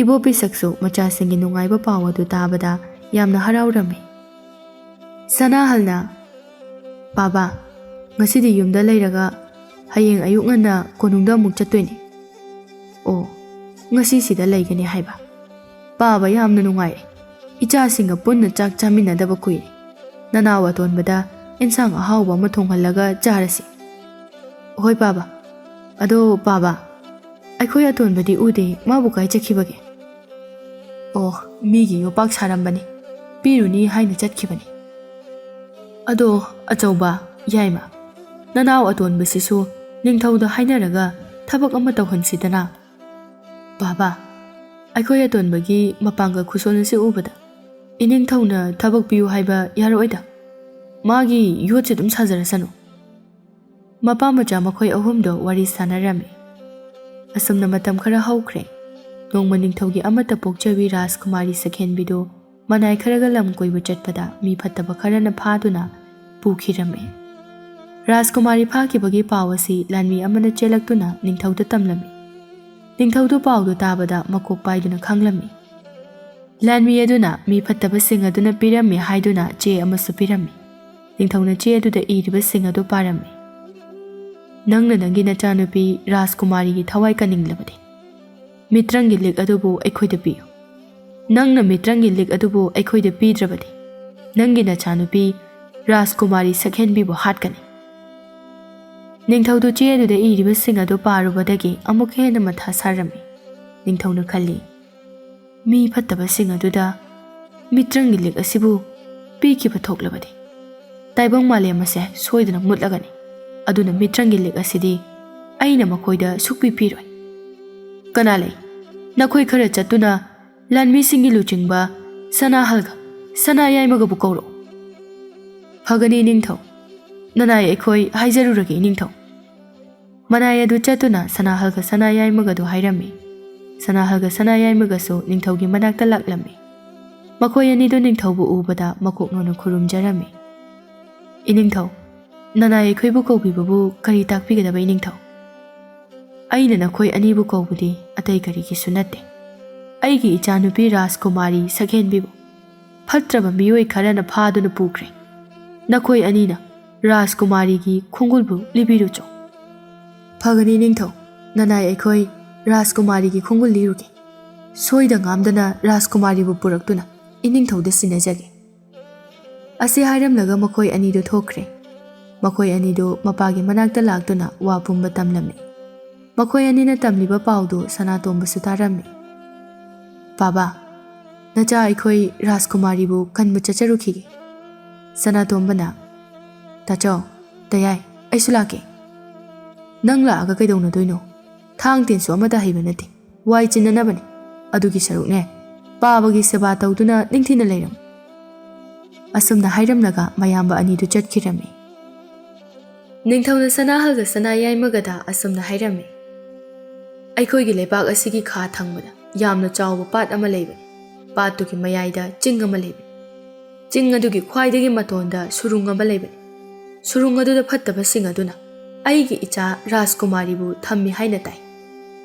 ꯏꯕꯣꯕꯤꯁꯛꯁꯨ ꯃꯆꯥꯁꯤꯡꯒꯤ ꯅꯨꯡꯉꯥꯏꯕ ꯄꯥꯎ ꯑꯗꯨ ꯇꯥꯕꯗ ꯌꯥꯝꯅ ꯍꯔꯥꯎꯔꯝꯃꯤ꯫ ꯁꯅꯥꯍꯜꯅ, "ꯄꯥꯕꯥ, ꯉꯁꯤꯗꯤ ꯌꯨꯝꯗ ꯂꯩꯔꯒ ꯍꯌꯦꯡ ꯑꯌꯨꯛ ꯉꯟꯅ ꯀꯣꯅꯨꯡꯗ ꯑꯃꯨꯛ ꯆꯠꯇꯣꯏꯅꯦ꯫" "ꯑꯣ, ꯉꯁꯤ ꯁꯤꯗ ꯂꯩꯒꯅꯤ ꯍꯥꯏꯕ? ꯄꯥꯕ ꯌꯥꯝꯅ ꯅꯨꯡꯉꯥꯏꯔꯦ꯫ ꯏꯆꯥꯁꯤꯡꯒ ꯄꯨꯟꯅ ꯆꯥꯛ ꯆꯥꯃꯤꯟꯅꯗꯕ ꯀꯨꯏꯔꯦ꯫ ꯅꯅꯥꯎ ꯑꯇꯣꯟꯕꯗ ꯏꯟꯁꯥꯡ ꯑꯍꯥꯎꯕ ꯑꯃ ꯊꯣꯡꯍꯜꯂꯒ ꯆꯥꯔꯁꯤ꯫" "ꯍꯣꯏ ꯄꯥꯕ꯫ ꯑꯗꯣ ꯄꯥꯕ, ꯑꯩꯈꯣꯏ ꯑꯇꯣꯟꯕꯗꯤ ꯎꯗꯦ, ꯃꯥꯕꯨ ꯀꯥꯏ ꯆꯠꯈꯤꯕꯒꯦ?" "ꯑꯣ, ꯃꯤꯒꯤ ꯌꯣꯄꯥꯛ ꯁꯥꯔꯝꯕꯅꯤ, ꯄꯤꯔꯨꯅꯤ ꯍꯥꯏꯅ ꯆꯠꯈꯤꯕꯅꯤ꯫" "ꯑꯗꯣ ꯑꯆꯧꯕ, ꯌꯥꯏꯃ, ꯅꯅꯥꯎ ꯑꯇꯣꯟꯕꯁꯤꯁꯨ ꯅꯤꯡꯊꯧꯗ ꯍꯥꯏꯅꯔꯒ ꯊꯕꯛ ꯑꯃ ꯇꯧꯍꯟꯁꯤꯗꯅ꯫" "ꯕꯥꯕꯥ, ꯑꯩꯈꯣꯏ ꯑꯇꯣꯟꯕꯒꯤ ꯃꯄꯥꯡꯒꯜ ꯈꯨꯁꯣꯟ ꯑꯁꯤ ꯎꯕꯗ ꯏꯅꯤꯡꯊꯧꯅ ꯊꯕꯛ ꯄꯤꯌꯨ ꯍꯥꯏꯕ ꯌꯥꯔꯛꯑꯣꯏꯗ꯫ ꯃꯥꯒꯤ ꯌꯣꯠꯁꯦ ꯑꯗꯨꯝ ꯁꯥꯖꯔꯁꯅꯨ꯫" ꯃꯄꯥ ꯃꯆꯥ ꯃꯈꯣꯏ ꯑꯍꯨꯝꯗꯣ ꯋꯥꯔꯤ ꯁꯥꯟꯅꯔꯝꯃꯤ꯫ ꯑꯁꯨꯝꯅ ꯃꯇꯝ ꯈꯔ ꯍꯧꯈ꯭ꯔꯦ꯫ ꯅꯣꯡꯃ ꯅꯤꯡꯊꯧꯒꯤ ꯑꯃꯠꯇ ꯄꯣꯛꯆꯕꯤ ꯔꯥꯖꯀꯨꯃꯥꯔꯤ ꯁꯛꯍꯦꯟꯕꯤꯗꯨ ꯃꯅꯥꯏ ꯈꯔꯒ ꯂꯝ ꯀꯣꯏꯕ ꯆꯠꯄꯗ ꯃꯤ ꯐꯠꯇꯕ ꯈꯔꯅ ꯐꯥꯗꯨꯅ ꯄꯨꯈꯤꯔꯝꯃꯤ꯫ ꯔꯥꯖꯀꯨꯃꯥꯔꯤ ꯐꯥꯈꯤꯕꯒꯤ ꯄꯥꯎ ꯑꯁꯤ ꯂꯥꯟꯃꯤ ꯑꯃꯅ ꯆꯦꯜꯂꯛꯇꯨꯅ ꯅꯤꯡꯊꯧꯗ ꯇꯝꯂꯝꯃꯤ꯫ ꯅꯤꯡꯊꯧꯗꯨ ꯄꯥꯎꯗꯨ ꯇꯥꯕꯗ ꯃꯀꯣꯛ ꯄꯥꯏꯗꯨꯅ ꯈꯥꯡꯂꯝꯃꯤ꯫ ꯂꯥꯟꯃꯤ ꯑꯗꯨꯅ ꯃꯤ ꯐꯠꯇꯕꯁꯤꯡ ꯑꯗꯨꯅ ꯄꯤꯔꯝꯃꯤ ꯍꯥꯏꯗꯨꯅ ꯆꯦ ꯑꯃꯁꯨ ꯄꯤꯔꯝꯃꯤ꯫ ꯅꯤꯡꯊꯧꯅ ꯆꯦ ꯑꯗꯨꯗ ꯏꯔꯤꯕꯁꯤꯡ ꯑꯗꯨ ꯄꯥꯔꯝꯃꯤ꯫ "ꯅꯪꯅ ꯅꯪꯒꯤ ꯅꯆꯥꯅꯨꯄꯤ ꯔꯥꯖꯀꯨꯃꯥꯔꯤꯒꯤ ꯊꯋꯥꯏ ꯀꯟꯅꯤꯡꯂꯕꯗꯤ, ꯃꯤꯇ꯭ꯔꯪꯒꯤ ꯂꯤꯛ ꯑꯗꯨꯕꯨ ꯑꯩꯈꯣꯏꯗ ꯄꯤꯌꯨ꯫ ꯅꯪꯅ ꯃꯤꯇ꯭ꯔꯪꯒꯤ ꯂꯤꯛ ꯑꯗꯨꯕꯨ ꯑꯩꯈꯣꯏꯗ ꯄꯤꯗ꯭ꯔꯕꯗꯤ, ꯅꯪꯒꯤ ꯅꯆꯥꯅꯨꯄꯤ ꯔꯥꯖꯀꯨꯃꯥꯔꯤ ꯁꯛꯍꯦꯟꯕꯤꯕꯨ ꯍꯥꯠꯀꯅꯤ꯫" ꯅꯤꯡꯊꯧꯗꯨ ꯆꯦ ꯑꯗꯨꯗ ꯏꯔꯤꯕꯁꯤꯡ ꯑꯗꯨ ꯄꯥꯔꯨꯕꯗꯒꯤ ꯑꯃꯨꯛ ꯍꯦꯟꯅ ꯃꯊꯥ ꯁꯥꯔꯝꯃꯤ꯫ ꯅꯤꯡꯊꯧꯅ ꯈꯜꯂꯤ, "ꯃꯤ ꯐꯠꯇꯕꯁꯤꯡ ꯑꯗꯨꯗ ꯃꯤꯇ꯭ꯔꯪꯒꯤ ꯂꯤꯛ ꯑꯁꯤꯕꯨ ꯄꯤꯈꯤꯕ ꯊꯣꯛꯂꯕꯗꯤ, ꯇꯥꯏꯕꯪ ꯃꯥꯂꯦꯝ ꯑꯁꯦ ꯁꯣꯏꯗꯅ ꯃꯨꯠꯂꯒꯅꯤ꯫ ꯑꯗꯨꯅ ꯃꯤꯇ꯭ꯔꯪꯒꯤ ꯂꯤꯛ ꯑꯁꯤꯗꯤ ꯑꯩꯅ ꯃꯈꯣꯏꯗ ꯁꯨꯛꯄꯤ ꯄꯤꯔꯣꯏ꯫ ꯀꯅꯥ ꯂꯩ? ꯅꯈꯣꯏ ꯈꯔ ꯆꯠꯇꯨꯅ ꯂꯥꯟꯃꯤꯁꯤꯡꯒꯤ ꯂꯨꯆꯤꯡꯕ ꯁꯅꯥꯍꯜꯒ ꯁꯅꯥꯌꯥꯏꯃꯒꯕꯨ ꯀꯧꯔꯛꯎ꯫" "ꯐꯒꯅꯤ ꯅꯤꯡꯊꯧ꯫ "ꯅꯅꯥꯏ ꯑꯩꯈꯣꯏ ꯍꯥꯏꯖꯔꯨꯔꯒꯦ, ꯏꯅꯤꯡꯊꯧ꯫" ꯃꯅꯥꯏ ꯑꯗꯨ ꯆꯠꯇꯨꯅ ꯁꯅꯥꯍꯜꯒ ꯁꯅꯥꯌꯥꯏꯃꯒꯗꯨ ꯍꯥꯏꯔꯝꯃꯤ꯫ ꯁꯅꯥꯍꯜꯒ ꯁꯅꯥꯌꯥꯏꯃꯒꯁꯨ ꯅꯤꯡꯊꯧꯒꯤ ꯃꯅꯥꯛꯇ ꯂꯥꯛꯂꯝꯃꯤ꯫ ꯃꯈꯣꯏ ꯑꯅꯤꯗꯨ ꯅꯤꯡꯊꯧꯕꯨ ꯎꯕꯗ ꯃꯀꯣꯛ ꯅꯣꯟꯅ ꯈꯨꯔꯨꯝꯖꯔꯝꯃꯤ꯫ "ꯏꯅꯤꯡꯊꯧ, ꯅꯅꯥꯏ ꯑꯩꯈꯣꯏꯕꯨ ꯀꯧꯕꯤꯕꯕꯨ ꯀꯔꯤ ꯇꯥꯛꯄꯤꯒꯗꯕ, ꯏꯅꯤꯡꯊꯧ?" "ꯑꯩꯅ ꯅꯈꯣꯏ ꯑꯅꯤꯕꯨ ꯀꯧꯕꯗꯤ ꯑꯇꯩ ꯀꯔꯤꯒꯤꯁꯨ ꯅꯠꯇꯦ꯫ ꯑꯩꯒꯤ ꯏꯆꯥꯅꯨꯄꯤ ꯔꯥꯖꯀꯨꯃꯥꯔꯤ ꯁꯛꯍꯦꯟꯕꯤꯕꯨ ꯐꯠꯇ꯭ꯔꯕ ꯃꯤꯑꯣꯏ ꯈꯔꯅ ꯐꯥꯗꯨꯅ ꯄꯨꯈ꯭ꯔꯦ꯫ ꯅꯈꯣꯏ ꯑꯅꯤꯅ ꯔꯥꯖꯀꯨꯃꯥꯔꯤꯒꯤ ꯈꯣꯡꯒꯨꯜꯕꯨ ꯂꯤꯕꯤꯔꯨꯆꯣ꯫" "ꯐꯒꯅꯤ ꯅꯤꯡꯊꯧ, ꯅꯅꯥꯏ ꯑꯩꯈꯣꯏ ꯔꯥꯖꯀꯨꯃꯥꯔꯤꯒꯤ ꯈꯣꯡꯒꯨꯜ ꯂꯤꯔꯨꯒꯦ꯫ ꯁꯣꯏꯗ ꯉꯥꯝꯗꯅ ꯔꯥꯖꯀꯨꯃꯥꯔꯤꯕꯨ ꯄꯨꯔꯛꯇꯨꯅ ꯏꯅꯤꯡꯊꯧꯗ ꯁꯤꯟꯅꯖꯒꯦ꯫" ꯑꯁꯤ ꯍꯥꯏꯔꯝꯂꯒ ꯃꯈꯣꯏ ꯑꯅꯤꯗꯨ ꯊꯣꯛꯈ꯭ꯔꯦ꯫ ꯃꯈꯣꯏ ꯑꯅꯤꯗꯨ ꯃꯄꯥꯒꯤ ꯃꯅꯥꯛꯇ ꯂꯥꯛꯇꯨꯅ ꯋꯥ ꯄꯨꯝꯕ ꯇꯝꯂꯝꯃꯤ꯫ ꯃꯈꯣꯏ ꯑꯅꯤꯅ ꯇꯝꯂꯤꯕ ꯄꯥꯎꯗꯨ ꯁꯅꯥꯇꯣꯝꯕꯁꯨ ꯇꯥꯔꯝꯃꯤ꯫ "ꯕꯥꯕꯥ, ꯅꯆꯥ ꯑꯩꯈꯣꯏ ꯔꯥꯖꯀꯨꯃꯥꯔꯤꯕꯨ ꯀꯟꯕ ꯆꯠꯆꯔꯨꯈꯤꯒꯦ꯫" ꯁꯅꯥꯇꯣꯝꯕꯅ, "ꯇꯥꯆꯧ, ꯇꯌꯥꯏ, ꯑꯩꯁꯨ ꯂꯥꯛꯀꯦ꯫" "ꯅꯪ ꯂꯥꯛꯑꯒ ꯀꯩꯗꯧꯅꯗꯣꯏꯅꯣ? ꯊꯥꯡ ꯇꯦꯟꯁꯨ ꯑꯃꯠꯇ ꯍꯩꯕ ꯅꯠꯇꯦ꯫ ꯋꯥꯏ ꯆꯤꯟꯅꯅꯕꯅꯤ꯫ ꯑꯗꯨꯒꯤ ꯁꯔꯨꯛꯅꯦ, ꯄꯥꯕꯒꯤ ꯁꯦꯕꯥ ꯇꯧꯗꯨꯅ ꯅꯤꯡꯊꯤꯅ ꯂꯩꯔꯝꯃꯨ꯫" ꯑꯁꯨꯝꯅ ꯍꯥꯏꯔꯝꯂꯒ ꯃꯌꯥꯝꯕ ꯑꯅꯤꯗꯨ ꯆꯠꯈꯤꯔꯝꯃꯤ꯫ ꯅꯤꯡꯊꯧꯅ ꯁꯅꯥꯍꯜꯒ ꯁꯅꯥꯌꯥꯏꯃꯒꯗ ꯑꯁꯨꯝꯅ ꯍꯥꯏꯔꯝꯃꯤ, "ꯑꯩꯈꯣꯏꯒꯤ ꯂꯩꯕꯥꯛ ꯑꯁꯤꯒꯤ ꯈꯥ ꯊꯪꯕꯗ ꯌꯥꯝꯅ ꯆꯥꯎꯕ ꯄꯥꯠ ꯑꯃ ꯂꯩꯕꯅꯤ꯫ ꯄꯥꯠꯇꯨꯒꯤ ꯃꯌꯥꯏꯗ ꯆꯤꯡ ꯑꯃ ꯂꯩꯕꯅꯤ꯫ ꯆꯤꯡ ꯑꯗꯨꯒꯤ ꯈ꯭ꯋꯥꯏꯗꯒꯤ ꯃꯇꯣꯟꯗ ꯁꯨꯔꯨꯡ ꯑꯃ ꯂꯩꯕꯅꯤ꯫ ꯁꯨꯔꯨꯡ ꯑꯗꯨꯗ ꯐꯠꯇꯕꯁꯤꯡ ꯑꯗꯨꯅ ꯑꯩꯒꯤ ꯏꯆꯥ ꯔꯥꯖꯀꯨꯃꯥꯔꯤꯕꯨ ꯊꯝꯃꯤ ꯍꯥꯏꯅ ꯇꯥꯏ꯫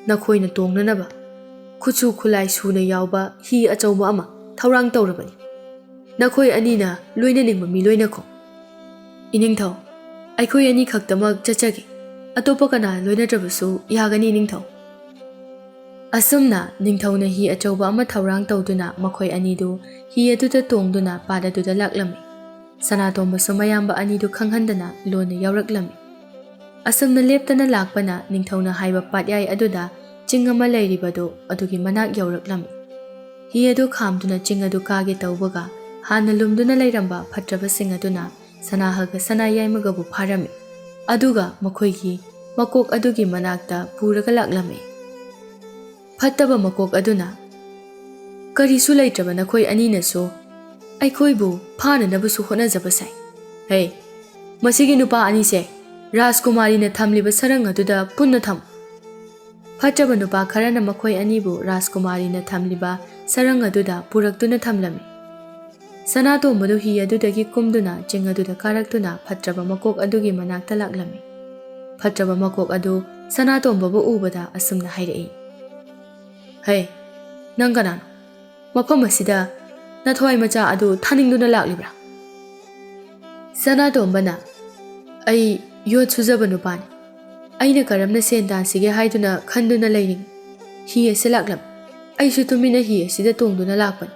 ꯅꯈꯣꯏꯅ ꯇꯣꯡꯅꯅꯕ ꯈꯨꯠꯁꯨ ꯈꯨꯠꯂꯥꯏ ꯁꯨꯅ ꯌꯥꯎꯕ ꯍꯤ ꯑꯆꯧꯕ ꯑꯃ ꯊꯧꯔꯥꯡ ꯇꯧꯔꯕꯅꯤ꯫ ꯅꯈꯣꯏ ꯑꯅꯤꯅ ꯂꯣꯏꯅꯅꯤꯡꯕ ꯃꯤ ꯂꯣꯏꯅꯈꯣ꯫" "ꯏꯅꯤꯡꯊꯧ, ꯑꯩꯈꯣꯏ ꯑꯅꯤ ꯈꯛꯇꯃꯛ ꯆꯠꯆꯒꯦ꯫ ꯑꯇꯣꯞꯄ ꯀꯅꯥ ꯂꯣꯏꯅꯗ꯭ꯔꯕꯁꯨ ꯌꯥꯒꯅꯤ, ꯏꯅꯤꯡꯊꯧ꯫" ꯑꯁꯨꯝꯅ ꯅꯤꯡꯊꯧꯅ ꯍꯤ ꯑꯆꯧꯕ ꯑꯃ ꯊꯧꯔꯥꯡ ꯇꯧꯗꯨꯅ ꯃꯈꯣꯏ ꯑꯅꯤꯗꯨ ꯍꯤ ꯑꯗꯨꯗ ꯇꯣꯡꯗꯨꯅ ꯄꯥꯠ ꯑꯗꯨꯗ ꯂꯥꯛꯂꯝꯃꯤ꯫ ꯁꯅꯥꯇꯣꯝꯕꯁꯨ ꯃꯌꯥꯝꯕ ꯑꯅꯤꯗꯨ ꯈꯪꯍꯟꯗꯅ ꯂꯣꯟꯅ ꯌꯥꯎꯔꯛꯂꯝꯃꯤ꯫ ꯑꯁꯨꯝꯅ ꯂꯦꯞꯇꯅ ꯂꯥꯛꯄꯅ ꯅꯤꯡꯊꯧꯅ ꯍꯥꯏꯕ ꯄꯥꯠꯌꯥꯏ ꯑꯗꯨꯗ ꯆꯤꯡ ꯑꯃ ꯂꯩꯔꯤꯕꯗꯨ ꯑꯗꯨꯒꯤ ꯃꯅꯥꯛ ꯌꯧꯔꯛꯂꯝꯃꯤ꯫ ꯍꯤ ꯑꯗꯨ ꯈꯥꯝꯗꯨꯅ ꯆꯤꯡ ꯑꯗꯨ ꯀꯥꯒꯦ ꯇꯧꯕꯒ ꯍꯥꯟꯅ ꯂꯨꯝꯗꯨꯅ ꯂꯩꯔꯝꯕ ꯐꯠꯇ꯭ꯔꯕꯁꯤꯡ ꯑꯗꯨꯅ ꯁꯅꯥꯍꯜꯒ ꯁꯅꯥꯌꯥꯏꯃꯒꯕꯨ ꯐꯥꯔꯝꯃꯤ꯫ ꯑꯗꯨꯒ ꯃꯈꯣꯏꯒꯤ ꯃꯀꯣꯛ ꯑꯗꯨꯒꯤ ꯃꯅꯥꯛꯇ ꯄꯨꯔꯒ ꯂꯥꯛꯂꯝꯃꯤ꯫ ꯐꯠꯇꯕ ꯃꯀꯣꯛ ꯑꯗꯨꯅ, "ꯀꯔꯤꯁꯨ ꯂꯩꯇ꯭ꯔꯕ ꯅꯈꯣꯏ ꯑꯅꯤꯅꯁꯨ ꯑꯩꯈꯣꯏꯕꯨ ꯐꯥꯅꯅꯕꯁꯨ ꯍꯣꯠꯅꯖꯕ ꯁꯥꯏ꯫ ꯍꯦ, "ꯃꯁꯤꯒꯤ ꯅꯨꯄꯥ ꯑꯅꯤꯁꯦ ꯔꯥꯖꯀꯨꯃꯥꯔꯤꯅ ꯊꯝꯂꯤꯕ ꯁꯔꯪ ꯑꯗꯨꯗ ꯄꯨꯟꯅ ꯊꯝꯃꯨ꯫" ꯐꯠꯇ꯭ꯔꯕ ꯅꯨꯄꯥ ꯈꯔꯅ ꯃꯈꯣꯏ ꯑꯅꯤꯕꯨ ꯔꯥꯖꯀꯨꯃꯥꯔꯤꯅ ꯊꯝꯂꯤꯕ ꯁꯔꯪ ꯑꯗꯨꯗ ꯄꯨꯔꯛꯇꯨꯅ ꯊꯝꯂꯝꯃꯤ꯫ ꯁꯅꯥꯇꯣꯝꯕꯗꯨ ꯍꯤ ꯑꯗꯨꯗꯒꯤ ꯀꯨꯝꯗꯨꯅ ꯆꯤꯡ ꯑꯗꯨꯗ ꯀꯥꯔꯛꯇꯨꯅ ꯐꯠꯇ꯭ꯔꯕ ꯃꯀꯣꯛ ꯑꯗꯨꯒꯤ ꯃꯅꯥꯛꯇ ꯂꯥꯛꯂꯝꯃꯤ꯫ ꯐꯠꯇ꯭ꯔꯕ ꯃꯀꯣꯛ ꯑꯗꯨ ꯁꯅꯥꯇꯣꯝꯕꯕꯨ ꯎꯕꯗ ꯑꯁꯨꯝꯅ ꯍꯥꯏꯔꯛꯏ, "ꯍꯦ, ꯅꯪ ꯀꯅꯥꯅꯣ? ꯃꯐꯝ ꯑꯁꯤꯗ ꯅꯊ꯭ꯋꯥꯏ ꯃꯆꯥ ꯑꯗꯨ ꯊꯥꯅꯤꯡꯗꯨꯅ ꯂꯥꯛꯂꯤꯕ꯭ꯔꯥ?" ꯁꯅꯥꯇꯣꯝꯕꯅ, "ꯑꯩ ꯌꯣꯠ ꯁꯨꯖꯕ ꯅꯨꯄꯥꯅꯤ꯫ ꯑꯩꯅ ꯀꯔꯝꯅ ꯁꯦꯟ ꯇꯥꯟꯁꯤꯒꯦ ꯍꯥꯏꯗꯨꯅ ꯈꯟꯗꯨꯅ ꯂꯩꯔꯤꯉꯩ ꯍꯤ ꯑꯁꯤ ꯂꯥꯛꯂꯝꯃꯤ꯫ ꯑꯩꯁꯨ ꯇꯨꯃꯤꯟꯅ ꯍꯤ ꯑꯁꯤꯗ ꯇꯣꯡꯗꯨꯅ ꯂꯥꯛꯄꯅꯤ꯫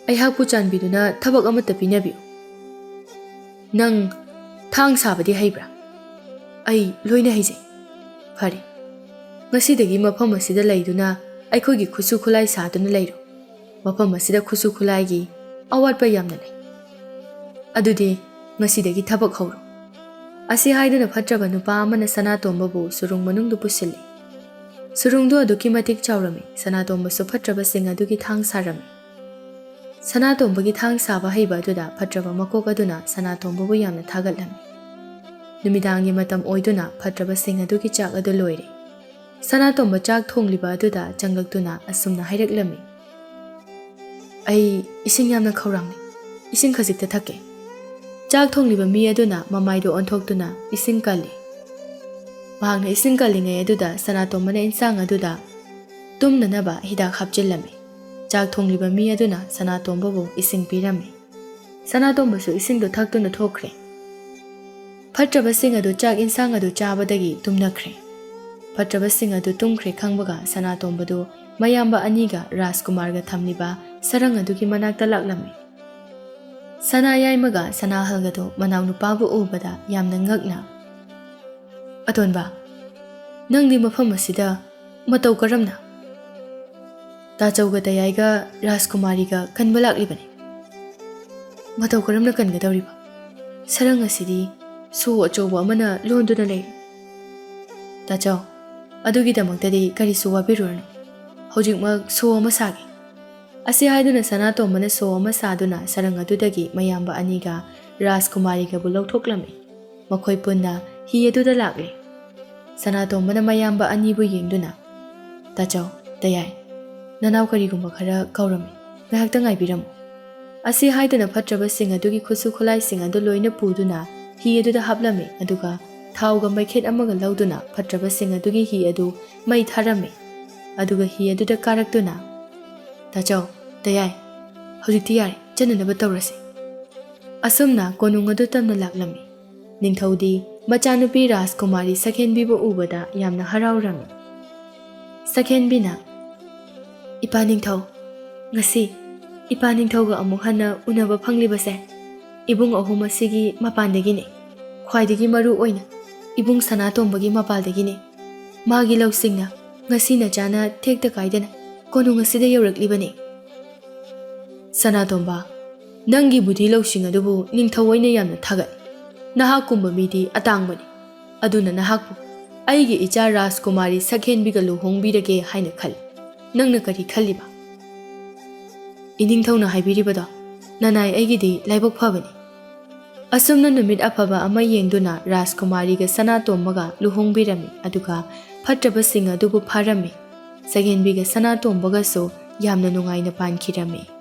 ꯑꯩꯍꯥꯛꯄꯨ ꯆꯥꯟꯕꯤꯗꯨꯅ ꯊꯕꯛ ꯑꯃꯠꯇ ꯄꯤꯅꯕꯤꯌꯨ꯫" "ꯅꯪ ꯊꯥꯡ ꯁꯥꯕꯗꯤ ꯍꯩꯕ꯭ꯔꯥ?" "ꯑꯩ ꯂꯣꯏꯅ ꯍꯩꯖꯩ꯫" "ꯐꯔꯦ, ꯉꯁꯤꯗꯒꯤ ꯃꯐꯝ ꯑꯁꯤꯗ ꯂꯩꯗꯨꯅ ꯑꯩꯈꯣꯏꯒꯤ ꯈꯨꯠꯁꯨ ꯈꯨꯠꯂꯥꯏ ꯁꯥꯗꯨꯅ ꯂꯩꯔꯣ꯫ ꯃꯐꯝ ꯑꯁꯤꯗ ꯈꯨꯠꯁꯨ ꯈꯨꯠꯂꯥꯏꯒꯤ ꯑꯋꯥꯠꯄ ꯌꯥꯝꯅ ꯂꯩ꯫ ꯑꯗꯨꯗꯤ ꯉꯁꯤꯗꯒꯤ ꯊꯕꯛ ꯍꯧꯔꯣ꯫" ꯑꯁꯤ ꯍꯥꯏꯗꯨꯅ ꯐꯠꯇ꯭ꯔꯕ ꯅꯨꯄꯥ ꯑꯃꯅ ꯁꯅꯥꯇꯣꯝꯕꯕꯨ ꯁꯨꯔꯨꯡ ꯃꯅꯨꯡꯗ ꯄꯨꯁꯤꯜꯂꯤ꯫ ꯁꯨꯔꯨꯡꯗꯨ ꯑꯗꯨꯛꯀꯤ ꯃꯇꯤꯛ ꯆꯥꯎꯔꯝꯃꯤ꯫ ꯁꯅꯥꯇꯣꯝꯕꯁꯨ ꯐꯠꯇ꯭ꯔꯕꯁꯤꯡ ꯑꯗꯨꯒꯤ ꯊꯥꯡ ꯁꯥꯔꯝꯃꯤ꯫ ꯁꯅꯥꯇꯣꯝꯕꯒꯤ ꯊꯥꯡ ꯁꯥꯕ ꯍꯩꯕ ꯑꯗꯨꯗ ꯐꯠꯇ꯭ꯔꯕ ꯃꯀꯣꯛ ꯑꯗꯨꯅ ꯁꯅꯥꯇꯣꯝꯕꯕꯨ ꯌꯥꯝꯅ ꯊꯥꯒꯠꯂꯝꯃꯤ꯫ ꯅꯨꯃꯤꯗꯥꯡꯒꯤ ꯃꯇꯝ ꯑꯣꯏꯗꯨꯅ ꯐꯠꯇ꯭ꯔꯕꯁꯤꯡ ꯑꯗꯨꯒꯤ ꯆꯥꯛ ꯑꯗꯨ ꯂꯣꯏꯔꯦ꯫ ꯁꯅꯥꯇꯣꯝꯕ ꯆꯥꯛ ꯊꯣꯡꯂꯤꯕ ꯑꯗꯨꯗ ꯆꯪꯂꯛꯇꯨꯅ ꯑꯁꯨꯝꯅ ꯍꯥꯏꯔꯛꯂꯝꯃꯤ, "ꯑꯩ ꯏꯁꯤꯡ ꯌꯥꯝꯅ ꯈꯧꯔꯥꯡꯂꯤ꯫ ꯏꯁꯤꯡ ꯈꯖꯤꯛꯇ ꯊꯛꯀꯦ꯫" ꯆꯥꯛ ꯊꯣꯡꯂꯤꯕ ꯃꯤ ꯑꯗꯨꯅ ꯃꯃꯥꯏꯗꯨ ꯑꯣꯟꯊꯣꯛꯇꯨꯅ ꯏꯁꯤꯡ ꯀꯜꯂꯤ꯫ ꯃꯍꯥꯛꯅ ꯏꯁꯤꯡ ꯀꯜꯂꯤꯉꯩ ꯑꯗꯨꯗ ꯁꯅꯥꯇꯣꯝꯕꯅ ꯏꯟꯁꯥꯡ ꯑꯗꯨꯗ ꯇꯨꯝꯅꯅꯕ ꯍꯤꯗꯥꯛ ꯍꯥꯞꯆꯤꯜꯂꯝꯃꯤ꯫ ꯆꯥꯛ ꯊꯣꯡꯂꯤꯕ ꯃꯤ ꯑꯗꯨꯅ ꯁꯅꯥꯇꯣꯝꯕꯕꯨ ꯏꯁꯤꯡ ꯄꯤꯔꯝꯃꯤ꯫ ꯁꯅꯥꯇꯣꯝꯕꯁꯨ ꯏꯁꯤꯡꯗꯨ ꯊꯛꯇꯨꯅ ꯊꯣꯛꯈ꯭ꯔꯦ꯫ ꯐꯠꯇ꯭ꯔꯕꯁꯤꯡ ꯑꯗꯨ ꯆꯥꯛ ꯏꯟꯁꯥꯡ ꯑꯗꯨ ꯆꯥꯕꯗꯒꯤ ꯇꯨꯝꯅꯈ꯭ꯔꯦ꯫ ꯐꯠꯇ꯭ꯔꯕꯁꯤꯡ ꯑꯗꯨ ꯇꯨꯝꯈ꯭ꯔꯦ ꯈꯪꯕꯒ ꯁꯅꯥꯇꯣꯝꯕꯗꯨ ꯃꯌꯥꯝꯕ ꯑꯅꯤꯒ ꯔꯥꯖꯀꯨꯃꯥꯔꯒ ꯊꯝꯂꯤꯕ ꯁꯔꯪ ꯑꯗꯨꯒꯤ ꯃꯅꯥꯛꯇ ꯂꯥꯛꯂꯝꯃꯤ꯫ ꯁꯅꯥ ꯌꯥꯏꯃꯒ ꯁꯅꯥꯍꯜꯒꯗꯨ ꯃꯅꯥꯎꯅꯨꯄꯥꯕꯨ ꯎꯕꯗ ꯌꯥꯝꯅ ꯉꯛꯅ, "ꯑꯇꯣꯟꯕ, ꯅꯪꯗꯤ ꯃꯐꯝ ꯑꯁꯤꯗ ꯃꯇꯧ ꯀꯔꯝꯅ?" "ꯇꯥꯆꯧꯒ ꯇꯌꯥꯏꯒ ꯔꯥꯖꯀꯨꯃꯥꯔꯤꯒ ꯀꯟꯕ ꯂꯥꯛꯂꯤꯕꯅꯤ꯫" "ꯃꯇꯧ ꯀꯔꯝꯅ ꯀꯟꯒꯗꯧꯔꯤꯕ? ꯁꯔꯪ ꯑꯁꯤꯗꯤ ꯁꯣ ꯑꯆꯧꯕ ꯑꯃꯅ ꯂꯣꯟꯗꯨꯅ ꯂꯩꯔꯤ꯫" "ꯇꯥꯆꯧ, ꯑꯗꯨꯒꯤꯗꯃꯛꯇꯗꯤ ꯀꯔꯤꯁꯨ ꯋꯥꯕꯤꯔꯨꯔꯅꯨ꯫ ꯍꯧꯖꯤꯛꯃꯛ ꯁꯣ ꯑꯃ ꯁꯥꯒꯦ꯫" ꯑꯁꯤ ꯍꯥꯏꯗꯨꯅ ꯁꯅꯥꯇꯣꯝꯕꯅ ꯁꯣ ꯑꯃ ꯁꯥꯗꯨꯅ ꯁꯔꯪ ꯑꯗꯨꯗꯒꯤ ꯃꯌꯥꯝꯕ ꯑꯅꯤꯒ ꯔꯥꯖꯀꯨꯃꯥꯔꯤꯒꯕꯨ ꯂꯧꯊꯣꯛꯂꯝꯃꯤ꯫ ꯃꯈꯣꯏ ꯄꯨꯟꯅ ꯍꯤ ꯑꯗꯨꯗ ꯂꯥꯛꯂꯦ꯫ ꯁꯅꯥꯇꯣꯝꯕꯅ ꯃꯌꯥꯝꯕ ꯑꯅꯤꯕꯨ ꯌꯦꯡꯗꯨꯅ, "ꯇꯥꯆꯧ, ꯇꯌꯥꯏ, ꯅꯅꯥꯎ ꯀꯔꯤꯒꯨꯝꯕ ꯈꯔ ꯀꯧꯔꯝꯃꯤ, ꯉꯥꯏꯍꯥꯛꯇ ꯉꯥꯏꯕꯤꯔꯝꯃꯨ"꯫ ꯑꯁꯤ ꯍꯥꯏꯗꯨꯅ ꯐꯠꯇ꯭ꯔꯕꯁꯤꯡ ꯑꯗꯨꯒꯤ ꯈꯨꯠꯁꯨ ꯈꯨꯠꯂꯥꯏꯁꯤꯡ ꯑꯗꯨ ꯂꯣꯏꯅ ꯄꯨꯗꯨꯅ ꯍꯤ ꯑꯗꯨꯗ ꯍꯥꯞꯂꯝꯃꯤ, ꯑꯗꯨꯒ ꯊꯥꯎꯒ ꯃꯩꯈꯦꯠ ꯑꯃꯒ ꯂꯧꯗꯨꯅ ꯐꯠꯇ꯭ꯔꯕꯁꯤꯡ ꯑꯗꯨꯒꯤ ꯍꯤ ꯑꯗꯨ ꯃꯩ ꯊꯥꯔꯝꯃꯤ꯫ ꯑꯗꯨꯒ ꯍꯤ ꯑꯗꯨꯗ ꯀꯥꯔꯛꯇꯨꯅ, "ꯇꯥꯆꯧ, ꯇꯌꯥꯏ, ꯍꯧꯖꯤꯛꯇꯤ ꯌꯥꯔꯦ, ꯆꯠꯅꯅꯕ ꯇꯧꯔꯁꯤ"꯫ ꯑꯁꯨꯝꯅ ꯀꯣꯅꯨꯡ ꯑꯗꯨ ꯇꯝꯅ ꯂꯥꯛꯂꯝꯃꯤ꯫ ꯅꯤꯡꯊꯧꯗꯤ ꯃꯆꯥꯅꯨꯄꯤ ꯔꯥꯖꯀꯨꯃꯥꯔꯤ ꯁꯛꯍꯦꯟꯕꯤꯕꯨ ꯎꯕꯗ ꯌꯥꯝꯅ ꯍꯔꯥꯎꯔꯝꯃꯤ꯫ ꯁꯛꯍꯦꯟꯕꯤꯅ, "ꯏꯄꯥ ꯅꯤꯡꯊꯧ, ꯉꯁꯤ ꯏꯄꯥ ꯅꯤꯡꯊꯧꯒ ꯑꯃꯨꯛ ꯍꯟꯅ ꯎꯅꯕ ꯐꯪꯂꯤꯕꯁꯦ ꯏꯕꯨꯡ ꯑꯍꯨꯝ ꯑꯁꯤꯒꯤ ꯃꯄꯥꯟꯗꯒꯤꯅꯤ꯫ ꯈ꯭ꯋꯥꯏꯗꯒꯤ ꯃꯔꯨ ꯑꯣꯏꯅ ꯏꯕꯨꯡ ꯁꯅꯥꯇꯣꯝꯕꯒꯤ ꯃꯄꯥꯜꯗꯒꯤꯅꯤ꯫ ꯃꯥꯒꯤ ꯂꯧꯁꯤꯡꯅ ꯉꯁꯤ ꯅꯆꯥꯅ ꯊꯦꯛꯇ ꯀꯥꯏꯗꯅ ꯀꯣꯅꯨꯡ ꯑꯁꯤꯗ ꯌꯧꯔꯛꯂꯤꯕꯅꯤ"꯫ "ꯁꯅꯥꯇꯣꯝꯕ, ꯅꯪꯒꯤ ꯕꯨꯙꯤ ꯂꯧꯁꯤꯡ ꯑꯗꯨꯕꯨ ꯅꯤꯡꯊꯧ ꯑꯩꯅ ꯌꯥꯝꯅ ꯊꯥꯒꯠꯂꯤ꯫ ꯅꯍꯥꯛꯀꯨꯝꯕ ꯃꯤꯗꯤ ꯑꯇꯥꯡꯕꯅꯤ꯫ ꯑꯗꯨꯅ ꯅꯍꯥꯛꯄꯨ ꯑꯩꯒꯤ ꯏꯆꯥ ꯔꯥꯖꯀꯨꯃꯥꯔꯤ ꯁꯛꯍꯦꯟꯕꯤꯒ ꯂꯨꯍꯣꯡꯕꯤꯔꯒꯦ ꯍꯥꯏꯅ ꯈꯜꯂꯤ꯫ ꯅꯪꯅ ꯀꯔꯤ ꯈꯜꯂꯤꯕ?" "ꯏꯅꯤꯡꯊꯧꯅ ꯍꯥꯏꯕꯤꯔꯤꯕꯗꯣ ꯅꯅꯥꯏ ꯑꯩꯒꯤꯗꯤ ꯂꯥꯏꯕꯛ ꯐꯕꯅꯤ"꯫ ꯑꯁꯨꯝꯅ ꯅꯨꯃꯤꯠ ꯑꯐꯕ ꯑꯃ ꯌꯦꯡꯗꯨꯅ ꯔꯥꯖꯀꯨꯃꯥꯔꯤꯒ ꯁꯅꯥꯇꯣꯝꯕꯒ ꯂꯨꯍꯣꯡꯕꯤꯔꯝꯃꯤ, ꯑꯗꯨꯒ ꯐꯠꯇ꯭ꯔꯕꯁꯤꯡ ꯑꯗꯨꯕꯨ ꯐꯥꯔꯝꯃꯤ꯫ ꯁꯛꯍꯦꯟꯕꯤꯒ ꯁꯅꯥꯇꯣꯝꯕꯒꯁꯨ ꯌꯥꯝꯅ ꯅꯨꯡꯉꯥꯏꯅ ꯄꯥꯟꯈꯤꯔꯝꯃꯤ꯫